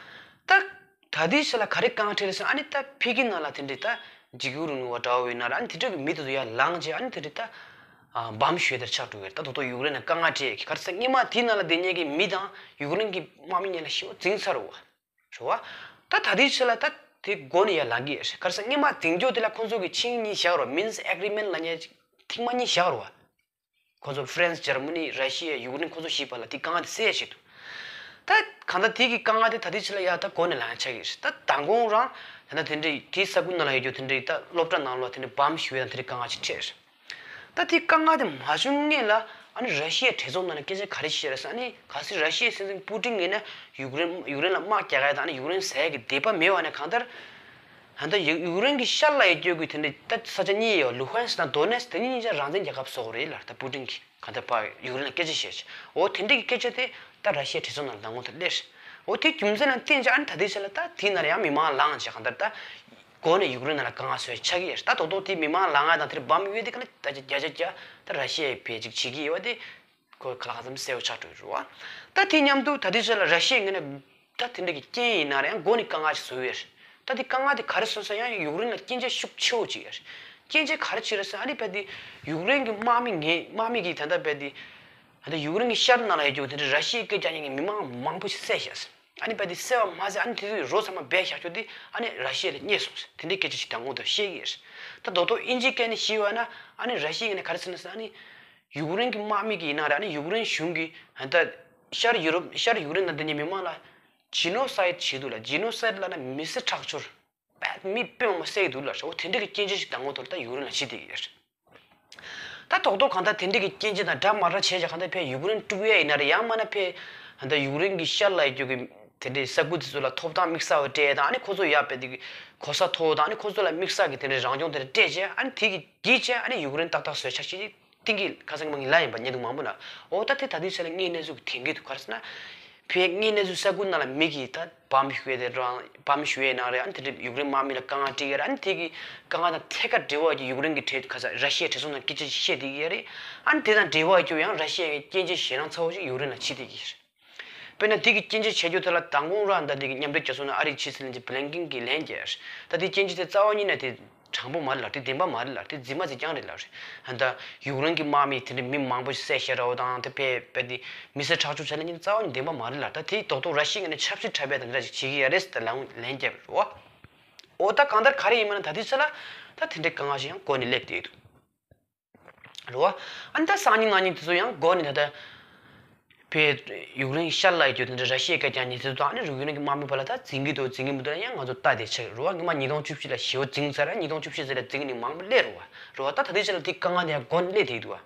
བ། ད་ད་ལྟའི་ཆ་ལ་ག་རེ་དཀའ་ངལ་འཕྲད་རེད་ཟེར་ན་ཨ་ནི་ད་ཕ་གི་ནང་ལ་དེ་འདྲའི་ད་འཇིགས་སྐུལ་རིང་ལུགས་པ་འདྲ་བོ་ཡིན་ན་ར་ཨ་ནི་དེ་འདྲ་གི་མི་དེ་ཚོ་ཡར་ལངས་རྗེས་ཨ་ནི་དེ་འདྲའི་ད་ཨ་བམ་གཞུ་ཡས་དེ་འདྲ་ཆགས་འགྲོ་གི་རེད། ད་དོ་དོ་ཡུཀ་རེན་ལ་དཀའ་ངལ་འཕྲད་ཀྱི་ག་རེ་ཟེར་སྔོན་མ་དེའི་ནང་ལ་བསྡད་མཁན་གྱི་མི་དང་ཡུཀ་རེན་གྱི་དམག་མི་གཉིས་ལ་ཞེ་པོ་འཛིང་ཚར་བ། རེད་བ། ད་ད་ལྟའི་ཆ་ལ་ད་དེ་འགོ་ནས་ཡར་ལངས་ཀྱི་ཡོད་རེད། ག་རེ་ཟེར་སྔོན་མ་འཛིང་རྒྱུ་དེ་ལ་ཁོང་ཚོ་གི་ཆིངས་གཉིས་བཞག་རོགས། Minsk Agreement ལབ་མཁན་ཐེངས་མ་གཉིས་བཞག་རོགས། ཁོང་ཚོ་ཧྥ་རན་སི་འཇར་མ་ནི་ར་ཤི་ཡ་ཡུཀ་རེན་ཁོང་ཚོ་བཞི་བར་ལ་དེ་དཀའ་ངལ་དེ་སེལ་ཡ་ཆེད་དུ། ད་གང་ལྟར་དེ་གི་དཀའ་ངལ་དེ་ད་ལྟའི་ཆ་ལ་ཡར་ད་འགོ་ནས་ལངས་ཆགས་ཀྱི་རེད། ད་མདང་དགོང་རང་ད་ལྟ་དེ་འདྲའི་དེའི་ས་ཁུལ་ནང་ལ་ཡོད་རྒྱུ་དེ་འདྲའི་ད་སློབ་གྲྭ་ནང་ལ་དེ་འདྲའི་བམ་གཞུ་ཡས་དང་དེ་འདྲའི་དཀའ་ངལ་ཅིག་འཕྲད་རེད། ད་དེ་དཀའ་ངལ་དེ་མ་བྱུང་སྔོན་ལ་ཨ་ནི་ར་ཤི་ཡའི་གྲོས་ཚོགས་ནང་ནས་སྐད་ཆ་ག་རེ་བཤད་རེད་ཟེར་ཨ་ནི་གལ་སྲིད་ར་ཤི་ཡའི་སྲིད་འཛིན་པུ་ཏིན་ཡིན་ན་ཡུཀ་རེན་ཡུཀ་རེན་ལ་དམག་རྒྱག་ཡ་དང་ཨ་ནི་ཡུཀ་རེན་ཟ་ཡ་གི་འདོད་པ་མེད་པ་ནས་གང་ལྟར། ད་ལྟ་ཡུ་ཡུཀ་རེན་གྱི་ཤར་ལ་ཡོད་རྒྱུ་གི་དེ་འདྲའི་ད་ས་ཆ་གཉིས་ཡོད། ལུ་ཧན་སི་དང་དོ་ནེ་སི་དེ་གཉིས་གཉིས་ཆ་རང་བཙན་རྒྱལ་ཁབ་བཟོ་དགོས་རེད་ལབ། ད་པུ་ཏིན་གྱིས་གང་ལྟར་ཕར་ཡུཀ་རེན་ལ་སྐད་ཆ་བཤད་ཅིག་འོ་དེ་འདྲའི་གི་སྐད་ཆ་དེ་ད་ར་ཤི་ཡའི་གྲོས་ཚོགས་ནང་ལ་མདང་དགོང་དེ་སླེབས་རེད། འོ་དེ་རྒྱུ་མཚན་ལ་བརྟེན་བྱས་ཨ་ནི་ད་ལྟའི་ཆ་ལ་ད་དེའི་ནང་ལ་ཡང་མི་མང་ལངས་བྱས་གང་ལྟར་ད། འགོ་ནས་ཡུཀ་རེན་ནང་ལ་དཀའ་ངལ་བཟོས་ཆགས་ཀྱི་ཡོད་རེད། ད་རྡོག་རྡོག་དེ་མི་མང་ལངས་ཡ་དང་དེར་བམ་གཡུག་དེ་ག་ལ་ད་ཆ་བརྒྱ་ཆ་བརྒྱ་ད་ར་ཤི་ཡའི་བེད་ཅིག་བྱེད་ཀྱི་ཡོད་པ་དེ་ཁོ་ག་ལ་ག་ཙམ་གསལ་པོ་ཆགས་འགྲོ་གི་རེད་བ། ད་དེ་མཉམ་དུ་ད་ལྟའི་ཆ་ལ་ར་ཤི་ཡའི་ངོས་ནས་ད་དེ་འདྲ་གི་རྐྱེན་ཡིན་ན་རེད་ཡང་འགོ་ནས་དཀའ་ངལ་ཞིག་བཟོས་ཡོད་རེད། ད་དེ་དཀའ་ངལ་དེ་ག་རེ་བཟོས་སོང་ཡང་ཡུཀ་རེན་ལ་རྐྱེན་ཆད་ཤུགས་ཆེ་བོ་ཅིག་ཡོད་རེད། རྐྱེན་ཆད་ག་རེ་ཅིག་རེད་ཟེར་ཨ་ནི་བས་དེ་ཡུཀ་རེན་གྱི་དམག་མི་ངན་དམག་མི་གིས་ད་ལྟ་བས་དེ་ད་ལྟ་ཡུཀ་རེན་གྱི་ཤར་ནང་ལ་ཡོད་རྒྱུ་དེ་འདྲ་ར་ཤི་ཡའི་སྐད་རྒྱག་མཁན་གྱི་མི་མང་མང་པོ་ཞིག་བསད་ཤག་ཨ་ནི་བས་དེ་བསད་པ་མ་ཟད་ཨ་ནི་དེ་དུས་རོ་ཚང་མ་སྦས་བཞག་རྒྱུ་དེ་ཨ་ནི་ར་ཤི་ཡ་ལ་རྙེད་སོང་ཟེར་དེ་འདྲའི་སྐད་ཆ་ཞིག་དང་པོ་དེ་བཤད་ཀྱི་ཡོད་རེད། ད་རྡོག་རྡོག་དབྱིན་ཇིའི་སྐད་ནས་ཞུས་པ་ན་ཨ་ནི་ར་ཤི་ཡ་ནས་ག་རེ་ཟེར་ན་ཟེར་ཨ་ནི་ཡུཀ་རེན་གྱི་དམག་མི་གིས་ཡིན་ན་རེད་ཨ་ནི་ཡུཀ་རེན་གཞུང་གིས་ད་ཤར་ཡུ་རོབ་ཤར་ཡུཀ་རེན་ནང་བསྡད་མཁན་མི་མང་ལ་ཇི་ནོ་སའིད་བྱེད་འདུག་ལ། ཇི་ནོ་སའིད་ལབ་ན་མི་སེར་ཁྲག་སྦྱོར། པད་མི་དཔེ་མང་པོ་བསད་འདུག་ལ། འོ་དེ་འདྲ་གི་སྐྱོན་བརྗོད་ཞིག་དང་པོ་ཐོག་ད་ཡུཀ་རེན་ལ་བྱེད་བསྡད་ཀྱི་ཡོད་རེད། ད་རྡོག་རྡོག་གང་ལྟར་དེ་འདྲ་གི་སྐྱོན་བརྗོད་དང་འདྲ་མ་འདྲ་བྱས་ཀྱང་གང་ལྟར་ཕར་ཡུཀ་རེན་དཀྲུག་ཡས་ཡིན་ན་རེད་ཡང་མིན་ན་ཕར་ད་ལྟ་ཡུཀ་རེན་གྱི་ཤར་ལ་ཡོད་རྒྱུ་གི་དེ་འདྲའི་ས་ཁུལ་དེ་ཚོ་ལ་ཐོབ་ཐང་དམིགས་བསལ་བ་སྤྲད་དང་ཨ་ནི་ཁོ་ཚོ་ཡར་ཕར་དེ་གི་གོ་ས་ཐོབ་དང་ཨ་ནི་ཁོ་ཚོ་ལ་དམིགས་བསལ་གྱི་དེ་འདྲའི་རང་སྐྱོང་དེ་འདྲ་སྤྲད་བྱས་ཨ་ནི་དེ་གི་བརྒྱུད་བྱས་ཨ་ནི་ཡུཀ་རེན་ཏག་ཏག་བཟོས་ཆགས་ཤིག་གཏིང་གི་ཁ་སང་གི་མ་གི་ལ་ཡིན་པ་ཉེ་དུ་མང་པོ་ན། འོ་ད་དེ་ད་ལྟའི་ཆ་ལ་དངོས་གནས་ཚུལ་གྱི་དེང་གི་འདུག་ག་རེ་ཟེར་ན། ཕའི་དངོས་གནས་ཚུལ་ས་ཁུལ་ནང་ལ་མི་གིས་ད་བམ་གཞུ་ཡས་དེ་རང་བམ་གཞུ་ཡས་ནང་རེད་ཨ་ནི་དེ་འདྲ་ཡུཀ་རེན་དམག་མི་ལ་དཀའ་ངལ་སྤྲད་ཡས་རེད་ཨ་ནི་དེ་གི་དཀའ་ངལ་དང་ཐད་ཀར་འབྲེལ་བ་ཡོད་ཀྱི་ཡུཀ་རེན་གྱི་གྲས་ཁ་ས་ར་ཤི་ཡའི་གྲས་ཚོ་ནང་སྐད་ཆ་བཤད་བསྡད་ཀྱི་ཡོད་རེད། ཨ་ནི་དེ་དང་འབྲེལ་བ་ཡོད་ཀྱི་ཡང་ར་ཤི་ཡ་གི་སྐྱོན་བརྗོད་ཞེད་སྣང་ཚ་བོ་ཞིག་ཡུཀ་རེན་ལ་བྱེད་བསྡད་ཀྱི་ཡོད་རེད། དཔེར་ན་དེ་གི་སྐྱོན་བརྗོད་བྱེད་རྒྱུ་དེ་ལ་མདང་དགོང་རང་ད་དེ་གི་མཉམ་འབྲེལ་རྒྱལ་ཚོགས་ནང་ཨ་རིའི་ཕྱི་སྲིད་བློན་ཆེན་བྷི་ལིན་ཀིན་གྱིས་ལན་བརྒྱབ་ཡོད་རེད། ད་དེ་སྐྱོན་བརྗོད་དེ་རྩ་བ་ཉིད་ནས་དེ་དྲང་པོ་མ་རེད་ལབ། དེ་བདེན་པ་མ་རེད་ལབ། དེ་རྫུན་མ་རྫུན་རྐྱང་རེད་ལབ་རེད། ད་ཡུཀ་རེན་གྱི་དམག་མི་དེ་འདྲ་མི་མང་པོ་ཞིག་བསད་ཤ་ར་བ་དང་དེ་ཕེ་ཕེ་དེ་མི་སེར་ཁྲག་སྦྱོར་བྱས་ན་ཉིན་རྩ་བ་ཉིད་བདེན་པ་མ་རེད་ལབ། ད་དེ་རྡོག་རྡོག་ར་ཤི་ཡ་ནས་ཆབ་སྲིད་འཁྲབ་པའི་དང་འདྲ་ཞིག་བྱེད་ཀྱི་ཡ་རེད་ཟེར་ལན་ལན་བརྒྱབ་རེད་བ། འོ་ད་གང་ལྟར་ག་རེ་ཡིན་མིན་ན་ད་དེ་ཚོ་ལ་ད་དེ་འདྲའི་དཀའ་ངལ་ཞིག་ཡང་འགོ་ནས་སླེབས་བསྡད་འདུག་རེད་བ། ཨ་ནི་ད་སང་ཉིན་གནངས་ཉིན་དེ་ཚོ་ཡང་འགོ་ནས་ད་ལྟ། ཕེ་ཡུཀ་རེན་ཤར་ལ་ཡོད་རྒྱུ་དེ་འདྲ་ར་ཤི་ཡའི་སྐད་རྒྱག་མཁན་དེ་ཚོ་དང་ཨ་ནི་ཡུཀ་རེན་གྱི་དམག་མི་བར་ལ་ད་འཛིང་གི་འདུག་འཛིང་གི་མི་འདུག་ཡང་ང་ཚོ་ལྟ་བསྡད་ཆགས་རེད་བ། སྔོན་མ་ཉིས་སྟོང་བཅུ་བཞི་ལ་ཞེ་པོ་འཛིང་ཚར་ར་ཉིས་སྟོང་བཅུ་བཞི་ཟེར་ལ་འཛིང་ནི་མང་པོ་སླེབས་རེད་བ། རེད་བ། ད་ད་ལྟའི་ཆ་ལ་དེ་དཀའ་ངལ་དེ་ཡང་འགོ་ནས་སླེབས་བསྡད་འདུག་བ།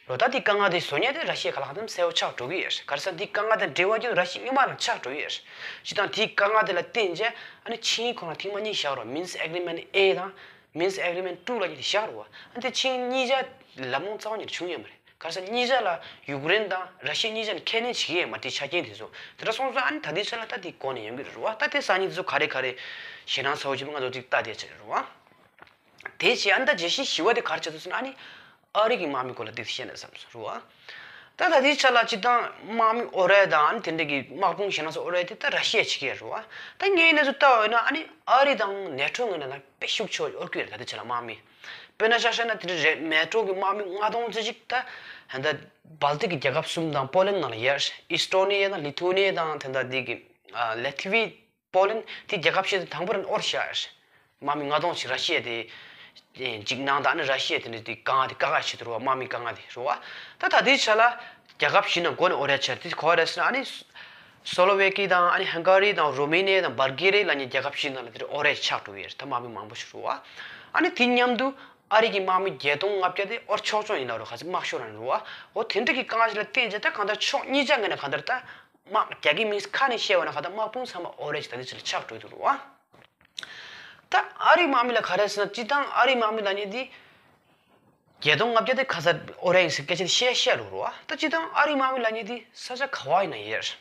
རེད་བ། ད་དེ་དཀའ་ངལ་དེ་བཟོ་མཁན་དེ་ར་ཤི་ཡ་ག་ལ་གང་འཚམ་གསལ་པོ་ཆགས་འགྲོ་གི་ཡོད་རེད། ག་རེ་ཟེར་ན་དེ་དཀའ་ངལ་དང་འབྲེལ་བ་རྒྱུ་ར་ཤི་ཡ་སྔོན་མ་རང་ཆགས་འགྲོ་གི་ཡོད་རེད། སྤྱིར་བཏང་དེའི་དཀའ་ངལ་དེ་ལ་བརྟེན་བྱས་ཨ་ནི་ཆིངས་ཡིག་ཁོ་རང་ཐེངས་མ་གཉིས་བཞག་རེད་བ། Minsk Agreement A དང་Minsk Agreement two ལབ་མཁན་དེ་བཞག་རེད་བ། ཨ་ནི་དེ་ཆིངས་ཡིག་གཉིས་ཆ་ལམ་ལྷོང་རྩ་བ་ཉིད་ནས་བྱུང་ཡོད་མ་རེད། ག་རེ་ཟེར་ན་གཉིས་ཆ་ལ་ཡུཀ་རེན་དང་ར་ཤི་ཡ་གཉིས་ཆ་ནས་ཁས་ལེན་བྱེད་ཀྱི་ཡོད་མ་རེད་དེ་ཆ་རྐྱེན་དེ་ཚོ། དེ་འདྲ་སོང་ཙང་ཨ་ནི་ད་ལྟའི་ཆ་ལ་ད་དེ་འགོ་ནས་ཡོང་གི་རེད་བ། ད་དེ་སང་ཉིན་དེ་ཚོ་ག་རེ་ག་རེ་ཞེད་སྣང་ཚ་བོ་བྱེད་པ་ང་ཚོ་ཅིག་ལྟ་བསྡད་ཆ་རེད་བ། དེ་བྱས་ཨ་ནི་ད་རྒྱལ་སྤྱིའི་ཞི་བ་དེ་ག་རེ་ཆགས་འདུག་ཟེར་ན་ཨ་ནི་ཨ་རི་གི་དམག་མི་སྐོར་ལ་དེ་བཤད་ན་བསམ་སོང་རེད་བ། ད་ད་ལྟའི་ཆ་ལ་སྤྱིར་བཏང་དམག་མི་ཨོ་ར་དང་ཨ་ནི་དེ་འདྲ་གི་དམག་དཔུང་ཞེད་སྣང་ཚ་ཨོ་ར་དེ་ད་ར་ཤི་ཡས་བྱེད་ཀྱི་ཡོད་རེད་བ། ད་ངས་གནས་ཚུལ་ལྟ་བ་ཡིན་ན་ཨ་ནི་ཨ་རི་དང་ནེ་ཊོ་ངོས་ནས་ན་དཔེ་ཤུགས་ཆེ་བ་ཨོར་ཀི་ཡོད་རེད། ད་ལྟའི་ཆ་ལ་དམག་མི་དཔེར་ན་ཆ་བཞག་ན་དེ་འདྲ་རེད། ནེ་ཊོ་གི་དམག་མི་ལྔ་སྟོང་ཙམ་ཅིག་ད་ད་ལྟ་སྦལ་ཏིག་གི་རྒྱལ་ཁབ་གསུམ་དང་པོ་ལན་ནང་ལ་ཡོད་རེད། ཨི་སི་ཊོ་ནི་ཡ་དང་ལི་ཐུ་ནི་ཡ་དང་དེ་འདྲ་དེ་གི་ལེ་ཐི་བི། པོ་ལན་དེ་རྒྱལ་ཁབ་བཞི་དེ་དང་པོ་རང་ཨོར་བཞག་ཡོད་རེད། དམག་མི་ལྔ་སྟོང་ཞིག་ར་ཤི་ཡ་དེ་འཇིགས་སྣང་དང་ཨ་ནི་ར་ཤི་ཡ་དེ་འདྲ་དེ་དཀའ་ངལ་དེ་དཀའ་ཁག་ཞིག་ཏུ་རུ་བ། དམག་མི་དཀའ་ངལ་དེ་རུ་བ། ད་ད་ལྟའི་ཆ་ལ་རྒྱལ་ཁབ་བཞི་ནང་མགོ་ནས་ཨོ་རེད་ཆར་དེ་གོ་རེད་ཟེར་ན། ཨ་ནི་སོ་ལོ་ཝེ་ཀི་དང་ཨ་ནི་ཧང་ག་རི་དང་རོ་མེ་ནི་ཡ་དང་བལ་གེ་རི་ལ་ཉེ་རྒྱལ་ཁབ་བཞི་ནང་ལ་དེ་རུ་ཨོ་རེད་ཆགས་འགྲོ་ཡོད་རེད། ད་དམག་མི་མང་པོ་ཞིག་རུ་བ། ཨ་ནི་དེ་མཉམ་དུ་ཨ་རི་གི་དམག་མི་བརྒྱད་སྟོང་ལྔ་བརྒྱ་དེ་ཨོ་ཕྱོགས་ཕྱོགས་ཡིན་ལ་རུ་ག་ཚོད་དམག་ཤོར་ར་རུ་བ། འོ་དེ་འདྲ་གི་དཀའ་ངལ་ཞིག་ལ་བརྟེན་བྱས་ད་གང་ལྟར་ཕྱོགས་གཉིས་ཆ་ངོས་ནས་གང་ལྟར་ད་དམག་རྒྱ་གི་མིང་ཁ་ནས་བཤད་བ་ན་གང་ལྟར་དམག་དཔུང་ཚང་མ་ཨོ་རེད་ཅིག་ད་ལྟའི་ཆ་ལ་ཆགས་འགྲོ་ཡི་འདུག་རུ་བ། ད་ཨ་རིའི་དམག་མི་ལ་ག་རེ་ཟེར་ན། སྤྱིར་བཏང་ཨ་རིའི་དམག་མི་ལབ་མཁན་དེ་བརྒྱད་སྟོང་ལྔ་བརྒྱ་དེ་ཁ་ས་ཨོ་རེད་ཟེར་སྐད་ཆ་དེ་བཤད་བཤད་ལོ་རུ་བ། ད་སྤྱིར་བཏང་ཨ་རིའི་དམག་མི་ལབ་མཁན་དེ་ས་ཆ་ག་བ་ཡིན་ན་ཡོད་རེད།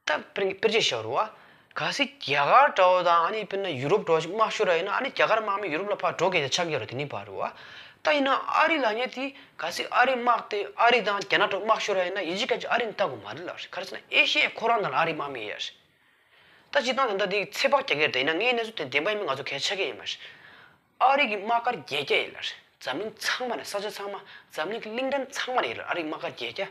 ད་དཔེར་དཔེར་བརྗོད་བྱ་རུ་བ། གལ་སྲིད་རྒྱ་གར་འདྲ་བོ་དང་ཨ་ནི་དཔེར་ན་ཡུ་རོབ་འདྲ་བོ་ཞིག་དམག་ཤོར་ར་ཡིན་ན། ཨ་ནི་རྒྱ་གར་དམག་མི་ཡུ་རོབ་ལ་ཕར་འགྲོ་སྐད་ཆ་ཆགས་ཀྱི་རེད། དེ་ནི་བ་རུ་བ། ད་ཡིན་ན་ཨ་རི་ལབ་མཁན་དེ་གལ་སྲིད་ཨ་རིའི་དམག་དེ་ཨ་རི་དང་རྒྱ་ནག་འདྲ་བོ་དམག་ཤོར་ར་ཡིན་ན་ཡིན་གཅིག་མིན་གཅིག་ཨ་རི་ནི་ལྟ་དགོས་མ་རེད་ལབ་རེད། ག་རེ་ཟེར་ན་ཨེ་ཤི་ཡའི་ཁོ་རང་ནང་ལ་ཨ་རིའི་དམག་མི་ཡོད་རེད། ད་སྤྱིར་བཏང་ད་ལྟ་འདི་ཚོད་དཔག་རྒྱག་གི་རེད། ཡིན་ན་ངས་གནས་ཚུལ་དེ་བདེན་པ་ཡིན་མིན་ང་ཚོ་གས་ཆ་གས་ཡིན་མ་རེད། ཨ་རི་གི་དམག་སྒར་བརྒྱད་བརྒྱ་ཡོད་ལ་རེད། འཛམ་གླིང་ཚང་མ་ནས་ས་ཆ་ཚང་མ། འཛམ་གླིང་གི་གླིང་ཕྲན་ཚང་མ་ནས་ཡོད་ལ་ཨ་རི་གི་དམག་སྒར་བརྒྱད་བརྒྱ།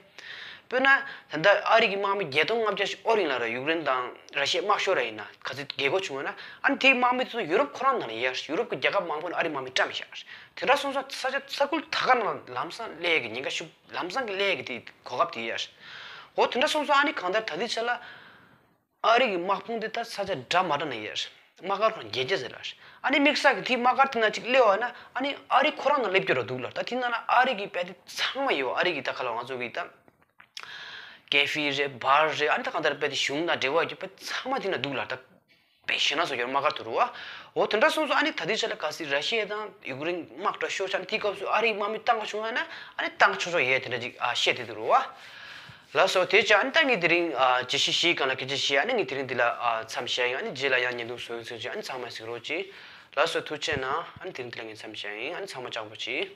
དཔེར་ན་ད་ལྟ་ཨ་རི་གི་དམག་མི་བརྒྱད་སྟོང་ལྔ་བརྒྱ་ཞིག་ཨོ་རིང་ལ་ར་ཡུཀ་རེན་དང་ར་ཤི་ཡའི་དམག་ཤོར་ར་ཡིན་ན་ག་ཚོད་རྒྱལ་སྒོ་བྱུང་བ་ན། ཨ་ནི་དེའི་དམག་མི་ཚོ་ཡུ་རོབ་ཁོ་རང་ནང་ལ་ཡོད་རེད། ཡུ་རོབ་གི་རྒྱལ་ཁབ་མང་པོ་ནས་ཨ་རི་དམག་མི་བཀྲམ་བཞག་རེད། དེ་འདྲ་སོང་ཙང་ས་ཆ་ས་ཁུལ་ད་ག་ནང་ལམ་སང་སླེབས་ཀྱི་ཉེན་ཁ་ཤུགས་ལམ་སང་གི་སླེབས་ཀྱི་དེ་གོ་སྐབས་དེ་ཡོད་རེད། འོ་དེ་འདྲ་སོང་ཙང་ཨ་ནི་གང་ལྟར་ད་ལྟའི་ཆ་ལ། ཨ་རི་གི་དམག་དཔུང་དེ་ད་ས་ཆ་འདྲ་མ་འདྲ་ན་ཡོད་རེད། དམག་སྒར་ཁོ་རང་བརྒྱད་བརྒྱ་ཟེར་ལ་རེད། ཨ་ནི་དམིགས་བསལ་གྱི་དེའི་དམག་སྒར་དེ་ན་ཅིག་སླེབས་པ་ན་ཨ་ནི་ཨ་རི་ཁོ་རང་ནང་སླེབས་རྒྱུ་ར་འདུག་ལ། ད་དེ་ན་ན་ཨ་རི་གི་དཔེ་དེ་ཚང་མ་ཡོད། ཨ་རི་གི་ད་ག་ལ་ང་ཚོ་གི་ད་ཀེ་ཧྥེ་རེད། བར་རེད། ཨ་ནི་ད་གང་ལྟར་དཔེ་དེ་གཞུང་དང་འབྲེལ་བ་ཡོད་རྒྱུ་དཔེ་ཚང་མ་དེ་ན་འདུག་ལ། ད་དཔེ་ཞེ་ན་བཟོ་རྒྱུར་དམག་སྒར་དུ་རུ་བ། འོ་དེ་འདྲ་སོང་ཙང་ཨ་ནི་ད་ལྟའི་ཆ་ལ་གལ་སྲིད་ར་ཤི་ཡ་དང་ཡུཀ་རེན་དམག་འདྲ་ཤོར་ཆ་ནས་དེའི་སྐབས་སུ་ཨ་རིའི་དམག་མི་བཏང་ག་བྱུང་བ་ན་ཨ་ནི་བཏང་ཆོག་ཆོག་ཡས་དེ་འདྲ་ཅིག་ཨ་བཤད་དེ་འདུག་རུ་བ། ལགས་སོ། དེ་ཅི་ཨ་ནི་ད་ངས་དེ་རིང་ཨ་བརྗོད་གཞི་བཞིའི་སྒང་ལ་སྐད་ཆ་བཤད། ཨ་ནི་ངས་དེ་རིང་འདི་ལ་ཨ་མཚམས་བཞག་ཡིན། ཨ་ནི་རྗེས་ལ་ཡང་བརྙན་ཐུང་བཟོ་ཡིན་ཟེར་ཅིག་ཨ་ནི་ཚང་མས་གཟིགས་རོགས་གྱིས། ལགས་སོ། ཐུགས་རྗེ་གནང་། ཨ་ནི་དེ་རིང་འདི་ལ་ངས་མཚམས་བཞག་ཡིན། ཨ་ནི་ཚང་མ་ཅག་པོ་གྱིས།